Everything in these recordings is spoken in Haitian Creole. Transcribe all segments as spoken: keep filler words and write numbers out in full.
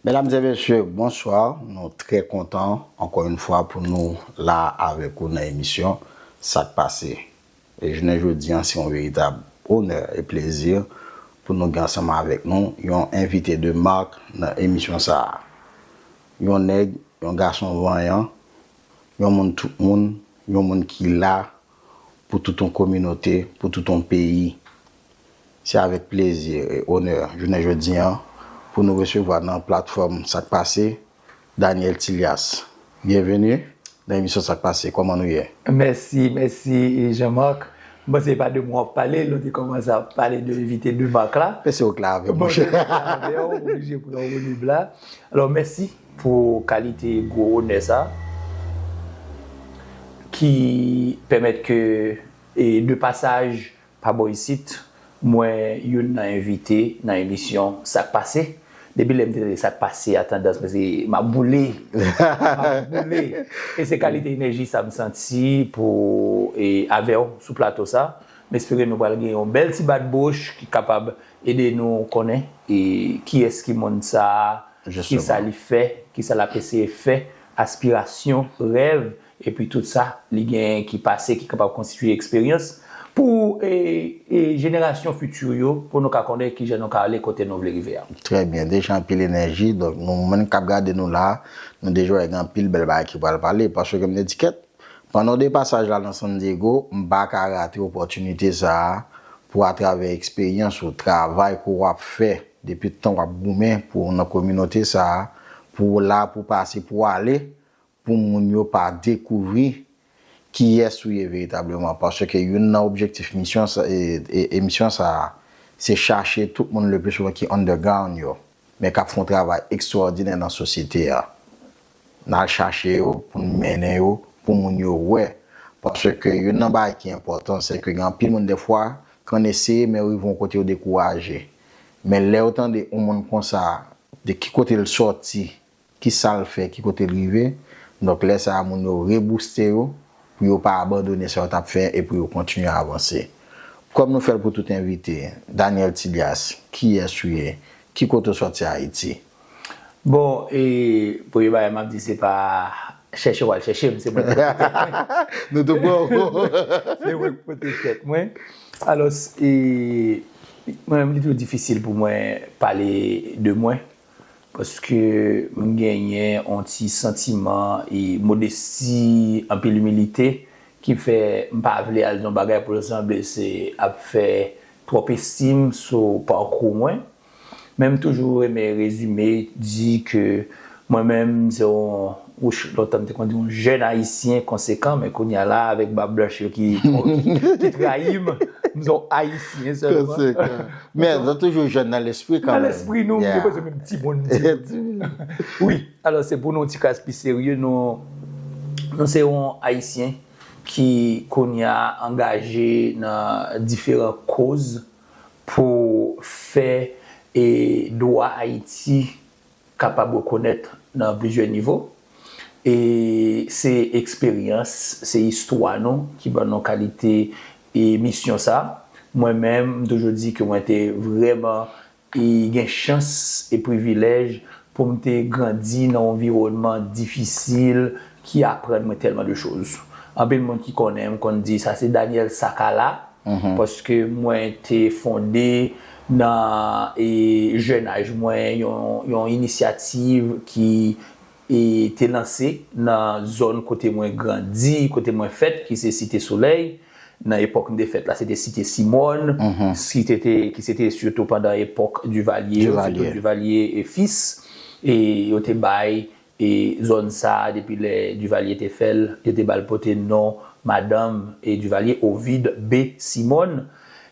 Medam e mesye, bonswa. Nou trè kontan, ankò yon fwa, pou nou la avèk ou nan emisyon Sa k Pase. E jounen jodi an, se yon veritab onè e plezi pou nou gen ansanm avèk nou yon envite de mak nan emisyon sa a. Yon nèg, yon gason vanyan, yon moun tout moun, yon moun ki la pou tout yon kominote, pou tout yon peyi. Se avèk plezi e onè, jounen jodi an, pou nou resevwa nan platfòm Sa k Pase, Daniel Tilias. Byenveni nan emisyon Sa k Pase. Kòman nou ye? Mèsi, mèsi Jean-Marc. M panse se pa de mwen w ap pale, lè w te kòmanse ap pale de envite de mak la. Pese w klave, monchè. Ou oblije pou nou relib la. Alò, mèsi pou kalite gwo onè sa ki pèmèt ke, e, de pasaj pa bò isit, mwen youn nan envite nan emisyon Sa k Pase. Depi lè m te tande Sa k Pase a, tandans mwen se m ap boule. M ap boule. E se kalite enèji sa m santi pou, e, avè w sou plato sa. M espere nou pral gen yon bèl ti bat bouch ki kapab ede nou konnen, e, kiyès ki moun sa a, kisa li fè, kisa l ap eseye fè, aspirasyon, rèv, epi tout sa li genyen ki pase, ki kapab konstitye eksperyans pou, e, e, jenerasyon fiti yo, pou nou ka konnen kijan nou ka ale kote nou vle rive a. Trè byen, deja anpil enèji, donk nou menm k ap gade nou la, nou deja wè gen anpil bèl bagay ki pral pale, paske m te di kèt, pandan w de pasaj la nan San Diego, m pa ka rate opòtinite sa a pou atravè eksperyans ou, travay ke w ap fè depi tan w ap goumen pou nan kominote sa a, pou w la, pou w pase, pou w ale, pou moun yo pa dekouvri kiyès ou ye veritableman. Paske youn nan objektif misyon sa, e, e, emisyon sa a, se chache tout moun le pli souvan ki underground yo, men k ap fè yon travay ekstwòdinè nan sosyete a. N al chache yo pou n mennen yo, pou moun yo wè. Paske youn nan bagay ki enpòtan, se ke gen anpil moun dèfwa k ann eseye, men yo rive yon kote yo dekouraje. Men lè yo tande yon moun konsa, de ki kote l sòti, kisa l fè, ki kote l rive, donk lè sa a moun yo rebouste yo pou yo pa abandone sa yo t ap fè e pou yo kontinye avanse. Kòm nou fè l pou tout envite, Daniel Tilias, kiyès ou ye? Ki kote w sòti Ayiti? Bon, e, premye bagay m ap di, se pa chèche w al chèche m, se mwen ki pote tèt mwen. Nou tou pran w. Se mwen ki pote tèt mwen. Alò, e, mwen menm, li toujou difisil pou mwen pale de mwen, paske m genyen yon ti santiman e modesti, anpil imilite, ki fè m pa vle al di yon bagay pou l sanble se ap fè twòp estim sou pakou mwen. Men m toujou renmen rezime, di ke mwen menm, m se yon, wouch, lontan m te konn di yon jèn ayisyen konsekan, men kounye a la, avèk bab blanch yo ki, ki, ki trayi m, m se yon ayisyen sèlman. Konsekan. Men, nou toujou jèn nan lespri kanmenm. Nan lespri nou, m te bezwen menm timoun, timoun. Wi, alò, se pou nou yon ti kras pi serye, nou, nou se yon ayisyen ki kounye a angaje nan diferan koz pou fè, e, dwa Ayiti kapab rekonèt nan plizyè nivo. E se eksperyans, se istwa nou ki ban nou kalite, e, misyon sa. Mwen menm, m toujou di ke mwen te vrèman, e, gen chans e privilèj pou m te grandi nan yon anviwònman difisil ki aprann mwen tèlman de choz. Anpil moun ki konnen m konn di, "Sa se Daniel Sakala." Paske mwen te fonde nan, e, jèn aj mwen yon, yon inisyativ ki, e, te lanse nan zòn kote mwen grandi, kote mwen fèt, ki se Site Solèy. Nan epòk m te fèt la, se te Site Simòn, ki te, te, ki se te sitou pandan epòk Duvalier, Duvalier. Sitou Duvalier e Fils. E yo te bay, e, zòn sa a, depi lè Duvalier te fè l, yo te ba l pote non madanm, e, Duvalier, Ovide B. Simòn.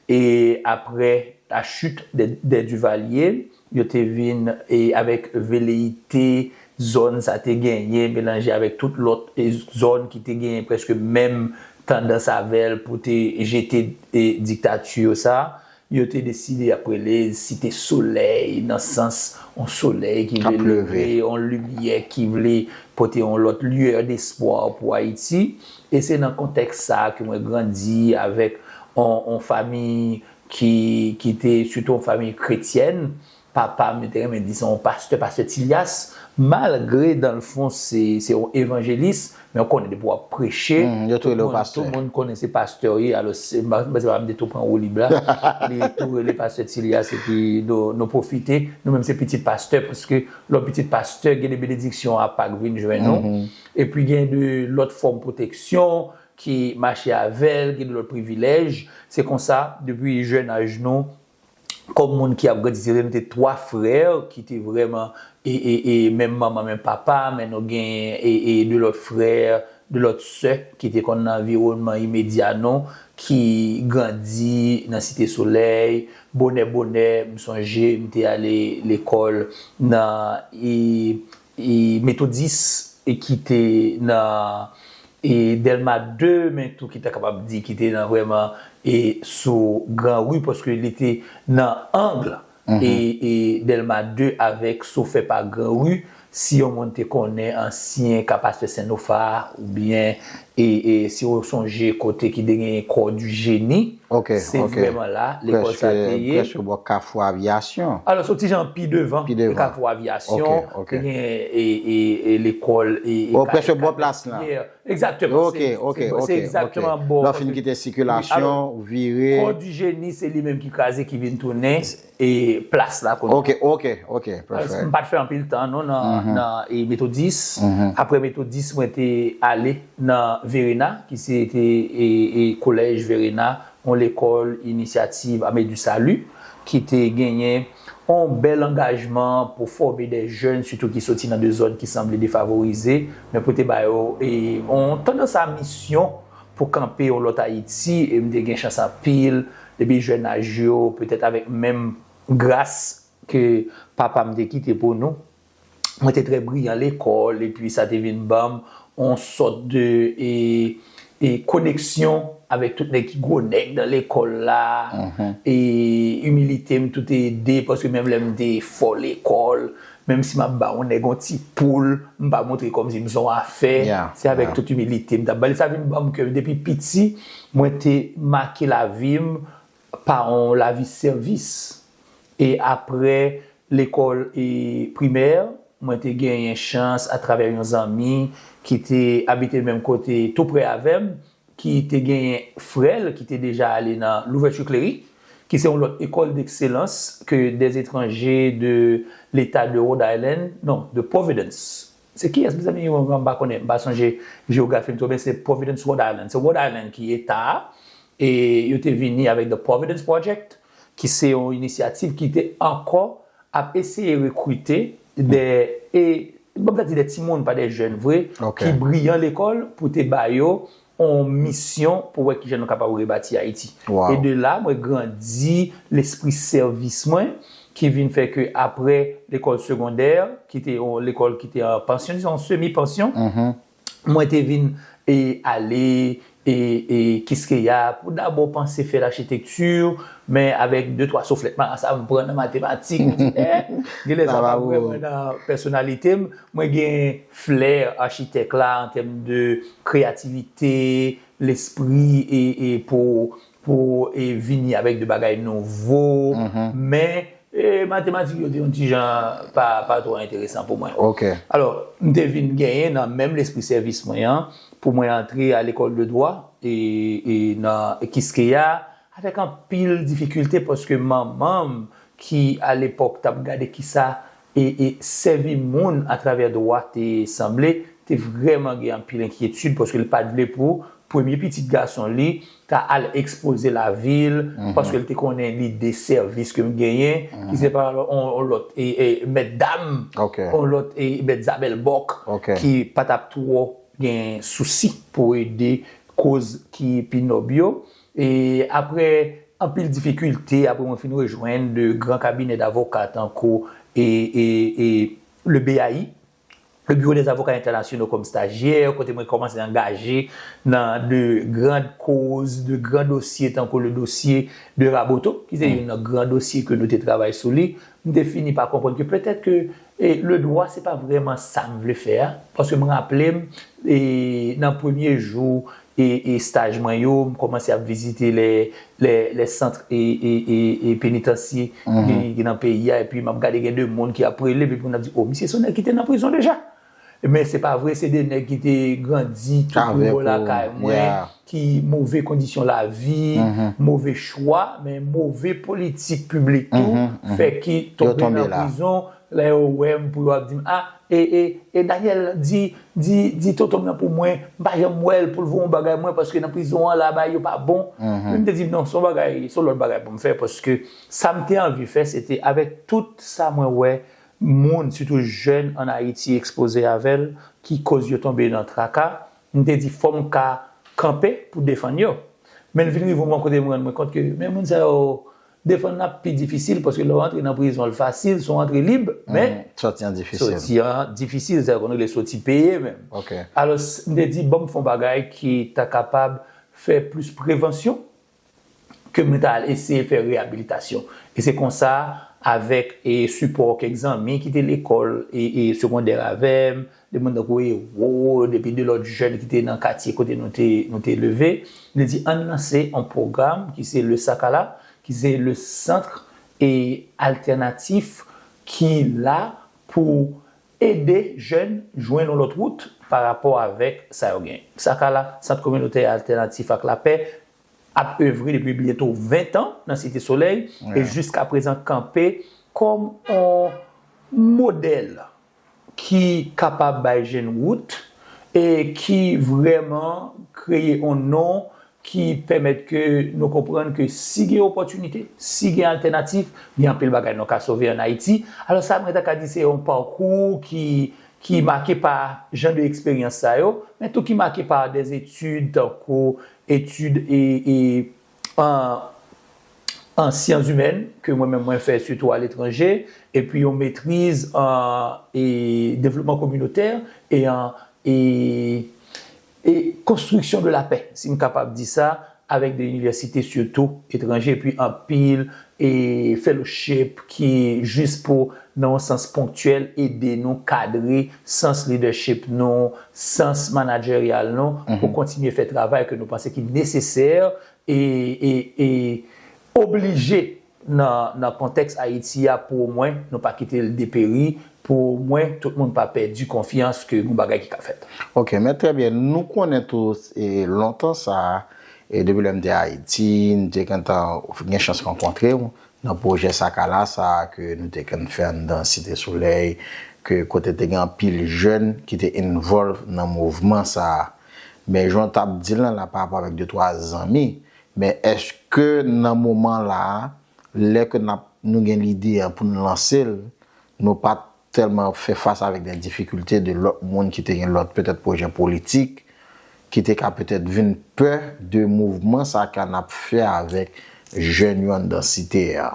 E apre la chute des, des Duvalier, yo te vin, e, avèk veleyite zòn sa te genyen, melanje avèk tout lòt, e, zòn ki te genyen prèske menm tandans avè l pou te jete, e, diktati yo sa. Yo te deside ap rele Site Solèy, nan sans yon solèy ki vle leve, yon limyè ki vle pote yon lòt lueur d'espoir pou Ayiti. E se nan kontèks sa a ke mwen grandi avèk yon, yon fanmi ki, ki te sitou yon fanmi kretyèn, papa m, yo te renmen di se yon pastè, pastè Tilyas, malgre dan le fon se se yon evanjelis, men w konnen depi w ap preche, tout moun, tout moun konnen se pastè w ye. Alò, se pa m te tou pran woulib la, li tou rele pastè Tilyas, epi nou, nou pwofite, nou menm se pitit pastè, paske lè w pitit pastè, gen de benediksyon a Pak vin jwenn ou, epi gen de lòt fòm pwoteksyon ki mache avè l, gen de lòt privilèj. Se konsa, depi jèn aj nou, kòm moun ki ap grandi, se vre, nou te twa frè ki te vrèman e, e, e menm manman, menm papa, men nou gen e, e de lòt frè, de lòt sè ki te konn nan anviwònman imedya nou, ki grandi nan Site Solèy. Bonè, bonè, m sonje m te ale lekòl nan e, e Metodis e ki te nan e Dèlma de, men tou ki ta kapab di ki te nan vrèman e sou Gran Ri, paske li te nan ang e, e Dèlma de avèk Sofè pa Gran Ri. Si yon moun te konnen ansyen ka pastè Sen Nofa, oubyen e, e si w sonje kote ki te gen Kò di Jeni, se vrèman la lekòl sa te ye. Prèske bò Kafou Avyasyon. Alò, se yon ti jan pi devan Kafou Avyasyon, te gen e, e, e lekòl e, e prèske bò plas la. Egzakteman. Ok, ok, ok. Se egzakteman bò. Lè w fin kite sikilasyon, ou vire. Kò di Jeni, se li menm ki kraze, ki vin tounen e plas la kounye a. Ok, ok, ok, pèfè. M pa t fè anpil tan non nan, nan e Metodis. Apre Metodis, mwen te ale nan Verena, ki se te e, e kolèj Verena, yon lekòl Inisyativ Armée du Salut, ki te genyen yon bèl angajman pou fòme de jèn, sitou ki soti nan de zòn ki sanble defavorize, men pou te ba yo e, yon tandans a misyon pou kanpe yon lòt Ayiti, e m te gen chans anpil, depi jèn aj yo, petèt avèk menm gras ke papa m te kite pou nou. Mwen te trè briyan lekòl, epi sa te vin ban m yon sòt de e, e koneksyon avèk tout nèg ki gwo nèg nan lekòl la. E imilite m tou te ede, paske menm lè m te fò lekòl, menm si m ap ba yon nèg yon ti poul, m pa montre kòmsi m se yon afè. Se avèk tout imilite m t ap ba li. Sa vin ban m ke depi piti, mwen te make lavi m pa yon lavi sèvis. E apre lekòl e primè, mwen te genyen chans atravè yon zanmi ki te abite menm kote tou prè avè m, ki te genyen frè l ki te deja ale nan Louverture Cléry, ki se yon lòt école d'excellence que des étrangers de l'État de Rhode Island, non, de Providence. Se kiyès, mezanmi, mwen pa konnen, m pa sonje jewografi l twò byen, se Providence, Rhode Island. Se Rhode Island ki eta a, e yo te vini avèk The Providence Project, ki se yon inisyativ ki te ankò ap eseye rekrite de, e, bon, m ta di de timoun, pa de jèn vre, ki briyan lekòl pou te ba yo yon misyon pou wè kijan nou kapab rebati Ayiti. E de la, mwen grandi lespri sèvis mwen, ki vin fè ke apre lekòl segondè, ki te yon lekòl ki te an pansyon, dizon, semi pansyon, mwen te vin e ale e, e Kiskeya pou dabò panse fè lachitekti, men avèk de twa souflèt marasa m pran nan matematik, m di, eh, genlè sa pa vrèman nan pèsonalite m. Mwen gen flè achitèk la an tèm de kreyativite, lespri e, e pou, pou e vini avèk de bagay nouvo, men e matematik yo te yon ti jan pa, pa twò enteresan pou mwen. Alò, m te vin genyen nan menm lespri sèvis mwen an, pou mwen antre a l'école de droit e, e nan Kiskeya, avèk anpil difikilte, paske manman m, ki alepòk t ap gade kisa e, e sèvi moun atravè dwa te sanble, te vrèman gen anpil enkyetid, paske li pa t vle pou premye pitit gason li ta al ekspoze lavi l, paske l te konnen lide sèvis ke m genyen, ki se pa yon, yon lòt e, e mèt dam, yon lòt e mèt zabèlbòk ki pa t ap twò gen sousi pou ede koz ki pi nòb yo. E apre anpil difikilte, apre mwen fin rejwenn de gran kabinè davoka tankou e, e, e le B A I, le Bureau des Avocats Internationaux, kòm stajyè, kote mwen kòmanse angaje nan de gran koz, de gran dosye, tankou le dosye de Raboto, ki se youn nan gran dosye ke nou te travay sou li. M te fini pa konprann ke petèt ke e le dwa, se pa vrèman sa m vle fè a, paske m raple m e nan premye jou e, e staj mwen yo, m kòmanse ap vizite lè, lè, lè sant e, e, e, e penitansye ki, ki nan peyi a, epi m ap gade gen de moun ki ap rele, epi moun ap di, "O, misye se yon nèg ki te nan prizon deja." Men se pa vre, se de nèg ki te grandi tou pre bò lakay mwen, ki move kondisyon lavi, move chwa, men move politik piblik tou, fè ki tonbe nan prizon, lè yo wè m pou yo ap di m, "A, e, e, e Daniel, di, di, di tonton m nan pou mwen, m pa janm wè l pou l voye yon bagay mwen, paske nan prizon an la, bagay yo pa bon." Men m te di, "Non, se yon bagay, se yon lòt bagay pou m fè," paske sa m te anvi fè, se te avèk tout sa mwen wè, moun, sitou jèn ann Ayiti ekspoze avè l, ki koz yo tonbe nan traka, m te di fò m ka kanpe pou defann yo. Men l vin rive yon kote m rann mwen kont ke, men moun sa yo, defann l ap pi difisil, paske lè w antre nan prizon, l fasil, se yon antre lib, men sòti an difisil. Sòti an difisil, sa yo konn rele sòti peye menm. Alò, m te di, ban m fè yon bagay ki ta kapab fè plis prevansyon, ke mwen ta al eseye fè reyabilitasyon. E se konsa, avèk e sipò kèk zanmi ki te lekòl e, e segondè avè m, de moun tankou Erod, epi de lòt jèn ki te nan katye kote nou te, nou te leve, nou di, "Ann lanse yon pwogram ki se le Sakala, ki se le centre e alternatif ki la pou ede jèn jwenn yon lòt wout pa rapò avèk sa yo gen." Sakala, Sant Kominotè Altènatif ak Lapè, ap evre depi byento ven tan nan Site Solèy e jiska prezan kanpe kòm yon modèl ki kapab bay jèn wout e ki vrèman kreye yon non ki pèmèt ke nou konprann ke si gen opòtinite, si gen altènatif, gen anpil bagay nou ka sove ann Ayiti. Alò sa, mwen ta ka di se yon pakou ki, ki make pa jan de eksperyans sa yo, men tou ki make pa des études tankou etid e, e an, an syans imèn ke mwen menm mwen fè sitou aletranje, epi yon metriz an e devlopman kominotè e an e, e konstriksyon de lapè, si m kapab di sa, avèk de inivèsite sitou etranje, epi anpil e fellowship ki jis pou, nan yon sans ponktyèl, ede nou kadre sans leadership nou, sans managerial nou, pou kontinye fè travay ke nou panse ki nesesè e, e, e oblije nan, nan kontèks Ayiti a, pou omwen nou pa kite l deperi, pou omwen tout moun pa pèdi konfyans ke gon bagay ki ka fèt. Ok, men trè byen. Nou konnen tou, e, lontan sa, e depi lè m te Ayiti, m te gentan gen chans rankontre w nan pwojè Sakala sa a ke nou te konn fè anndan Site Solèy, ke kote te gen anpil jèn ki te involve nan mouvman sa a. Men jan w t ap di l lan la, pa rapò avèk de twa zanmi, men èske nan moman la a, lè ke n ap, nou gen lide an pou n lanse l, nou pa t tèlman fè fas avèk de difikilte de lòt moun ki te gen lòt petèt pwojè politik, ki te ka petèt vin pè de mouvman sa ke n ap fè avèk jèn yo anndan site a?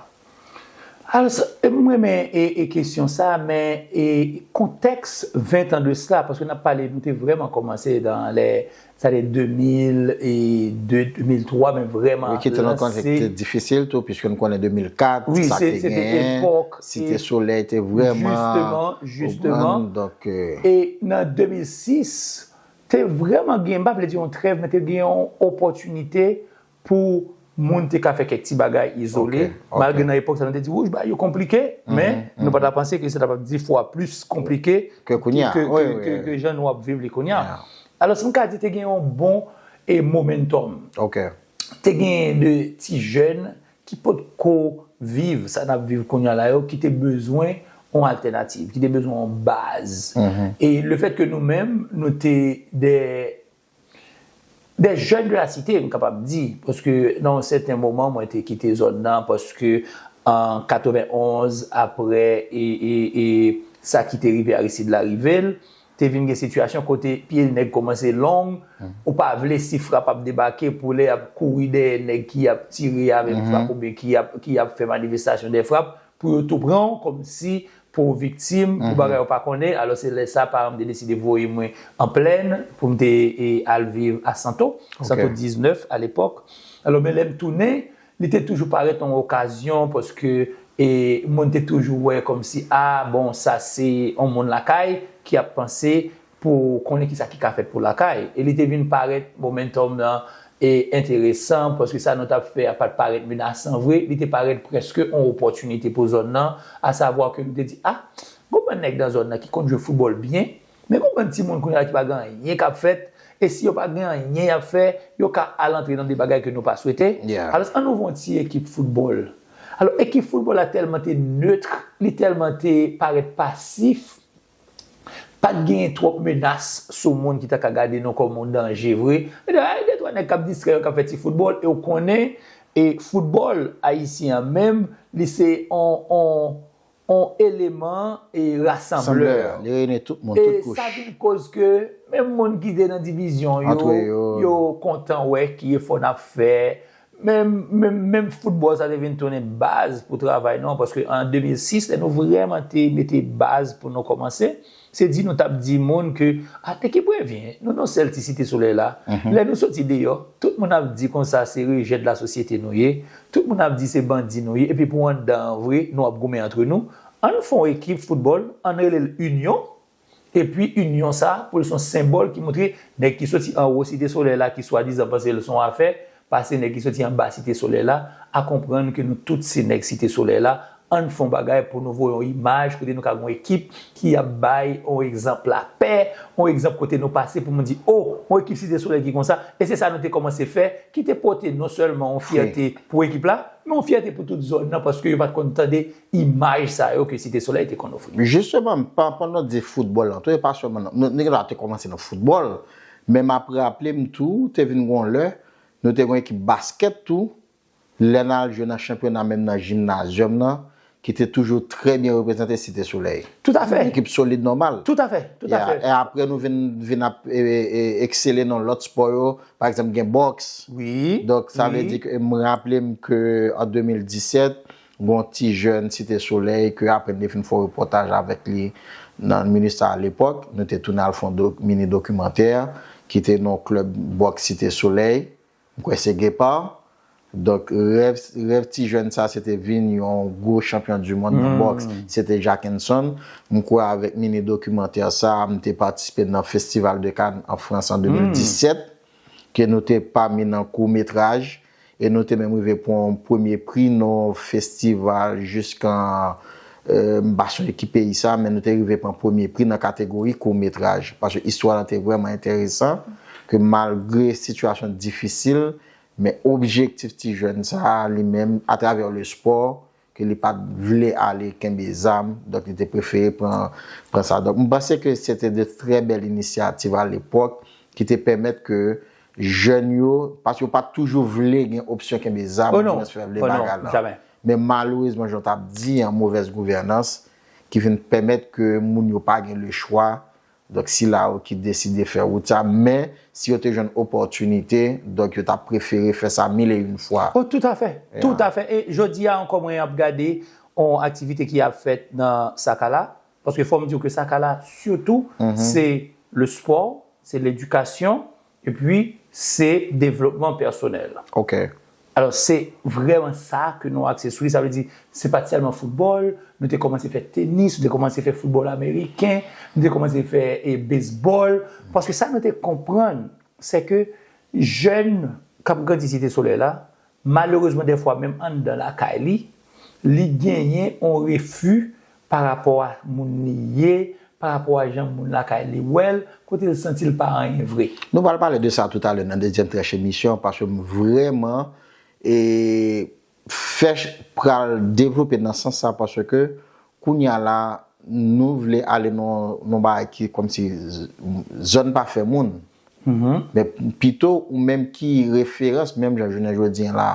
Alò, sa, e m renmen e, e kesyon sa, men e kontèks ven tan de sila, paske n ap pale, nou te vrèman kòmanse dan lè, sa te de mil de, de mil twa, men vrèman lanse. Wi, ki te nan kontèks ki te difisil tou, piske nou konnen de mil kat, sa ki te genyen, Site Solèy te vrèman, jisteman, donk, e nan de mil sis, te vrèman gen, m pa vle di yon trèv, men te gen yon opòtinite pou moun te ka fè kèk ti bagay izole. Malgre nan epòk sa, nou te di, wouch, bagay yo konplike, men nou pa ta panse ke se ta p ap di fwa plis konplike ke, ke, ke, ke jan nou ap viv li kounye a. Alò, si m ka di, te gen yon bon e momentum. Te gen de ti jèn ki potko viv sa n ap viv kounye a la yo, ki te bezwen yon altènativ, ki te bezwen yon baz. E le fèt ke nou menm, nou te de, de jeunes de la cité, m kapab di, paske nan yon sèten moman, mwen te kite zòn nan, paske an katrevenonz, apre e, e, e sa ki te rive Aristide la rive l, te vin gen sitiyasyon kote pye nèg kòmanse long, ou pa vle si frap ap debake pou lè y ap kouri dèyè nèg ki ap tire avèk frap oubyen ki ap, ki ap fè manifestasyon de frap, pou yo tou pran w kòmsi pou w viktim, pou bagay ou pa konnen. Alò, se lè sa, paran m te deside voye mwen an plèn pou m te, e, al viv a Santo, Santo diznèf a lepòk. Alò, men lè m tounen, li te toujou parèt yon okazyon, paske, e, moun te toujou wè kòmsi, a, bon, sa se yon moun lakay ki ap panse pou konnen kisa ki ka fèt pou lakay. E li te vin parèt momentum nan e enteresan, paske sa nou t ap fè a pa t parèt menasan vre, li te parèt prèske yon opòtinite pou zòn nan, asavwa ke nou te di, a, gon bann nèg nan zòn nan ki konn jwe foutbòl byen, men gon bann timoun kounye a ki pa gen anyen k ap fèt, e si yo pa gen anyen y ap fè, yo ka al antre nan de bagay ke nou pa swete. Alò, ann nou fè yon ti ekip foutbòl. Alò, ekip foutbòl la tèlman te neutre, li tèlman te parèt pasif, pa t genyen twòp menas sou moun ki ta ka gade nou kòm yon danje vre. Gen de twa nèg k ap distrè yo, k ap fè ti foutbòl, e w konnen, e foutbòl ayisyen an menm, li se on, on, on eleman e rasanblè. Li reyini tout moun, tout kouch. E sa vin koz ke menm moun ki te nan divizyon yo, yo kontan wè ki efò n ap fè, Menm, menm, menm foutbòl sa te vin tounen baz pou travay nou an, paske an de mil sis, lè nou vrèman te mete baz pou nou kòmanse, se di nou t ap di moun ke, a, te ki prevyen, nou nan sèl ti Site Solèy la. Lè nou soti deyò, tout moun ap di konsa se rejè de la sosyete nou ye, tout moun ap di se bandi nou ye, epi pou anndan an vre, nou ap goumen antre nou. Ann fè yon ekip foutbòl, ann rele l Inyon, Epi inyon sa, pou l se yon senbòl ki montre nèg ki soti anwo Site Solèy la, ki swadizan panse l se yon afè, pase nèg ki soti anba Site Solèy la, a konprann ke nou tout se nèg Site Solèy la, ann fè yon bagay pou nou voye yon imaj kote nou ka gen yon ekip ki ap bay yon egzanp lapè, yon egzanp kote nou pase pou moun di, o, yon ekip Site Solèy ki konsa, e se sa nou te kòmanse fè, ki te pote non sèlman yon fyète pou ekip la, men yon fyète pou tout zòn nan, paske yo pa t konn tande imaj sa yo ke Site Solèy te konn ofri. Jisteman, pa, pandan w di foutbòl lan tou, e pa sèlman nan, nou, nou gen dwa te kòmanse nan foutbòl, men m ap raple m tou, te vin gon lè, nou te gon ekip baskèt tou, lè n al jwe nan chanpyona, menm nan jimnazyòm nan, ki te toujou trè byen reprezante Site Solèy. Toutafè. Ekip solid nòmal. Toutafè, toutafè. E apre nou vin, vin ap, e, e, eksele nan lòt spò yo, pa egzanp, gen bòks. Wi. Donk, sa vle di ke m raple m ke an de mil disèt, gon ti jèn Site Solèy ke apre n te fin fè yon repòtaj avèk li nan Minustah alepòk, nou te tounen al fè yon do-, mini dokimantè ki te nan klèb bòks Site Solèy, m kwè se Gepard. Donk, rèv, rèv ti jèn sa, se te vin yon gwo chanpyon di mond nan bòks. Se te Jackenson. M kwè avèk mini dokimantè sa, m te patisipe nan Festival de Cannes an Frans an de mil disèt, ke nou te pami nan kou metraj, e nou te menm rive pran premye pri nan festival jiskan, e, m pa sonje ki peyi sa, men nou te rive pran premye pri nan kategori kou metraj. Paske istwa lan te vrèman enteresan, ke malgre sitiyasyon difisil, men objektif ti jèn sa a, li menm, atravè le spò, ke li pa t vle ale kenbe zam, donk li te prefere pran, pran sa. Donk, m panse ke se te de trè bèl inisyativ alepòk ki te pèmèt ke jèn yo, paske yo pa t toujou vle gen opsyon kenbe zam, ou di mwens fè vle bagay la. Men malerezman, jan w t ap di an, movèz gouvènans ki vin pèmèt ke moun yo pa gen le chwa, Donk, sila yo ki deside fè wout sa, men si yo te jwenn opòtinite, donk yo ta prefere fè sa mil e yon fwa. Oh, toutafè, toutafè. E jodi a ankò, mwen ap gade yon aktivite ki ap fèt nan Sakala, paske fò m di w ke Sakala, sitou, se le spò, se ledikasyon, epi se devlopman pèsonèl. Ok. Alò, se vrèman sa ke nou akse sou li. Sa vle di, se pa t sèlman foutbòl, nou te kòmanse fè tenis, nou te kòmanse fè foutbòl ameriken, nou te kòmanse fè, e, bezbòl. Paske sa nou te konprann, se ke jèn k ap grandi Site Solèy la, malerezman, dèfwa, menm anndan lakay li, li genyen yon refi pa rapò a moun li ye, pa rapò a jan moun lakay li wè l, kote l santi l pa anyen vre. Nou pral pale de sa toutalè nan dezyèm tranch emisyon, paske m vrèman, e, fè ch-, pral devlope nan sans sa, paske kounye a la, nou vle ale nan, nan bagay ki kòmsi z-, zòn pa fè moun. Men pito ou menm ki referans, menm jan jounen jodi a la,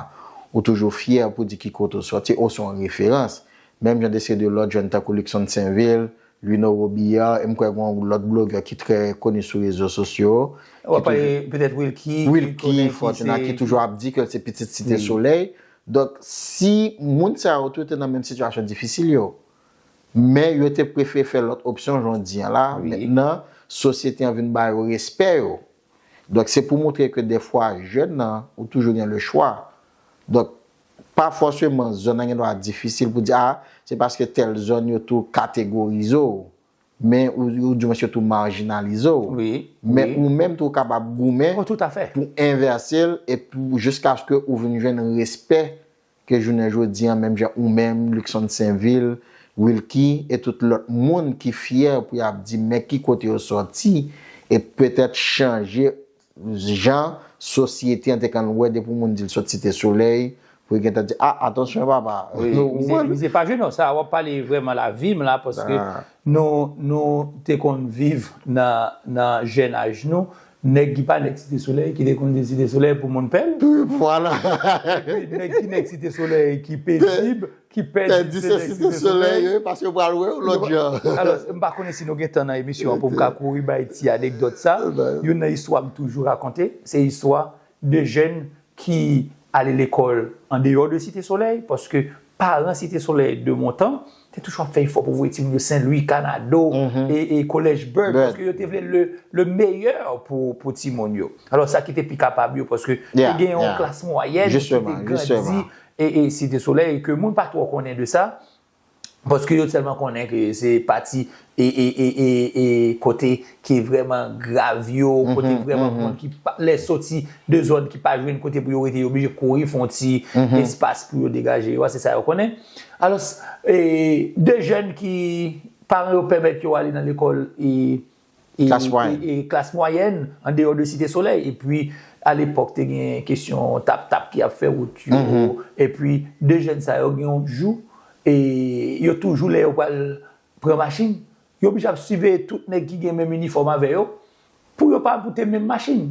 ou toujou fyè pou di ki kote w sòti, ou se yon referans. Menm jan de seri de lòt jèn tankou Luckson Sainvil, Lino Robillard, e m kwè gen yon lòt blogè ki trè koni sou rezo sosyo, ki toujou, petèt Wilky, Wilky Fortuna, ki toujou ap di ke l se pitit Site Solèy. Donk, si moun sa yo tou te nan menm sitiyasyon difisil yo, men yo te prefere fè lòt opsyon, jan w di an la, mentnan, sosyete an vin ba yo respè yo. Donk, se pou montre ke dèfwa, jèn nan, ou toujou gen le chwa. Donk, pa fòseman zòn nan gen dwa difisil pou di, a, se paske tèl zòn yo tou kategorize w. men ou, ou di mwen se tou majinalize w. Wi. Men ou menm tou kapab goumen Oh, tout à fait. Pou envèse l e pou jiskaske ou vin jwenn respè ke jounen jodi an, menm jan ou menm, Luckson Sainvil, Wilky e tout lòt moun ki fyè pou y ap di men ki kote yo sòti e petèt chanje jan sosyete an te konn wè depi moun di l sot Site Solèy, pou l gentan di, ah, atansyon papa. Wi, misye pa jwe non, sa w ap pale vrèman lavi m la, paske nou, nou te konn viv nan, nan jèn aj nou, nèg ki pa nèg Site Solèy, ki te konn viv Site Solèy pou moun pè l. Vwala. Nèg ki nèg Site Solèy, ki pezib, ki pèdi se nèg Site Solèy. Paske yo pral wè w lòt jan. Alò, m pa konnen si nou gen tan nan emisyon an pou m ka kouri bay ti anekdòt sa. Youn nan istwa m toujou rakonte, se istwa de jèn ki ale lekòl andeyò de Site Solèy, paske paran Site Solèy de montan te toujou ap fè efò pou voye timoun yo Sen Lwi, Kanado, e, e Kolèj Byrd, paske yo te vle le, le meyè pou, pou timoun yo. Alò, sa ki te pi kapab yo, paske te gen yon klas mwayèn ki te grandi e, e Site Solèy, ke moun pa twò konnen de sa, paske yo sèlman konnen ke se pati e, e, e, e, e kote ki vrèman grav yo, kote vrèman moun ki pa, lè soti de zòn ki pa jwenn kote pou yo rete, yo oblije kouri fè yon ti espas pou yo degaje yo a, se sa yo konnen. Alò, e, de jèn ki paran yo pèmèt yo ale nan lekòl e, e, Klas mwayèn. E, e klas mwayèn andeyò de Site Solèy. Epi, alepòk, te gen kesyon tap-tap ki ap fè wout yo. Epi, de jèn sa yo gen yon jou, e yo toujou lè yo pral pran machin, yo oblije ap siveye tout nèg ki gen menm inifòm avè yo, pou yo pa moute menm machin.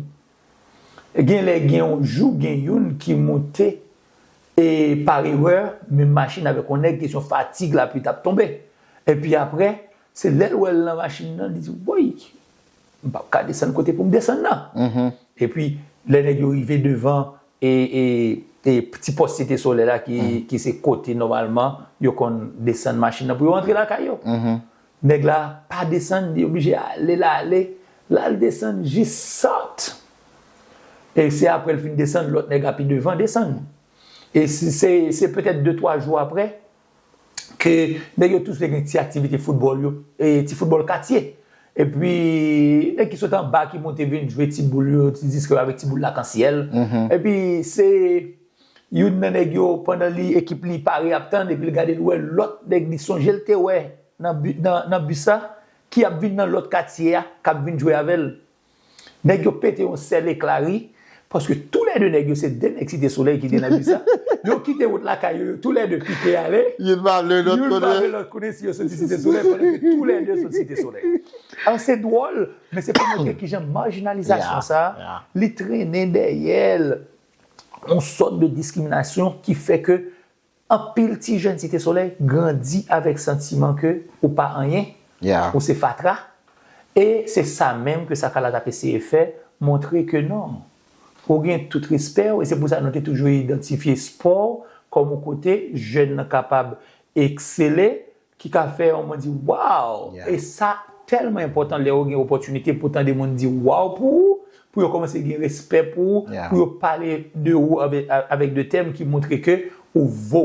Gen lè gen yon jou, gen youn ki moute, e pa erè, menm machin avèk yon nèg, kesyon fatig, lapli t ap tonbe. Epi apre, se lè l wè l nan machin nan, li di, woy, m p ap ka desann kote pou m desann nan. Epi, lè nèg yo rive devan, e, e, e ti pòs Site Solèy la, ki, ki se kote nòmalman yo konn desann machin nan pou yo antre lakay yo. Nèg la pa desann, li oblije ale, l ale, l al desann jis South. E se apre l fin desann, lòt nèg la pi devan desann. E se, se, se petèt de, twa jou apre, ke nèg yo toujou te gen ti aktivite foutbòl yo, e ti foutbòl katye. Epi, nèg ki sot anba ki monte vin jwe ti boul yo, ti diske yo avèk ti boul lakansyèl. Epi, se youn nan nèg yo, pandan li, ekip li pare ap tann, epi l gade l wè lòt nèg li sonje l te wè nan bi-, nan, nan bis la, ki ap vin nan lòt katye a, k ap vin jwe avè l. Nèg yo pete yon sèl ekla ri, paske toulède nèg yo se de nèg Site Solèy ki te nan bis la. Yo kite wout lakay yo, yo toulède pike ale. Youn pa vle lòt konnen si yo soti Site Solèy, pandan ke toulède soti Site Solèy. Alò, se dwòl, men se pou montre kijan majinalizasyon sa, li trennen dèyè l yon sòt de diskriminasyon ki fè ke anpil ti jèn Site Solèy grandi avèk santiman ke ou pa anyen, ou se fatra. E se sa menm ke Sakala t ap eseye fè, montre ke non, ou gen tout respè w, e se pou sa nou te toujou idantifye spò kòm yon kote jèn nan kapab eksele, ki ka fè yon moun di, waw! E sa tèlman enpòtan lè ou gen opòtinite pou tande moun di waw pou ou, pou yo kòmanse gen respè pou ou, pou yo pale de ou avè-, avèk de tèm ki montre ke ou vo,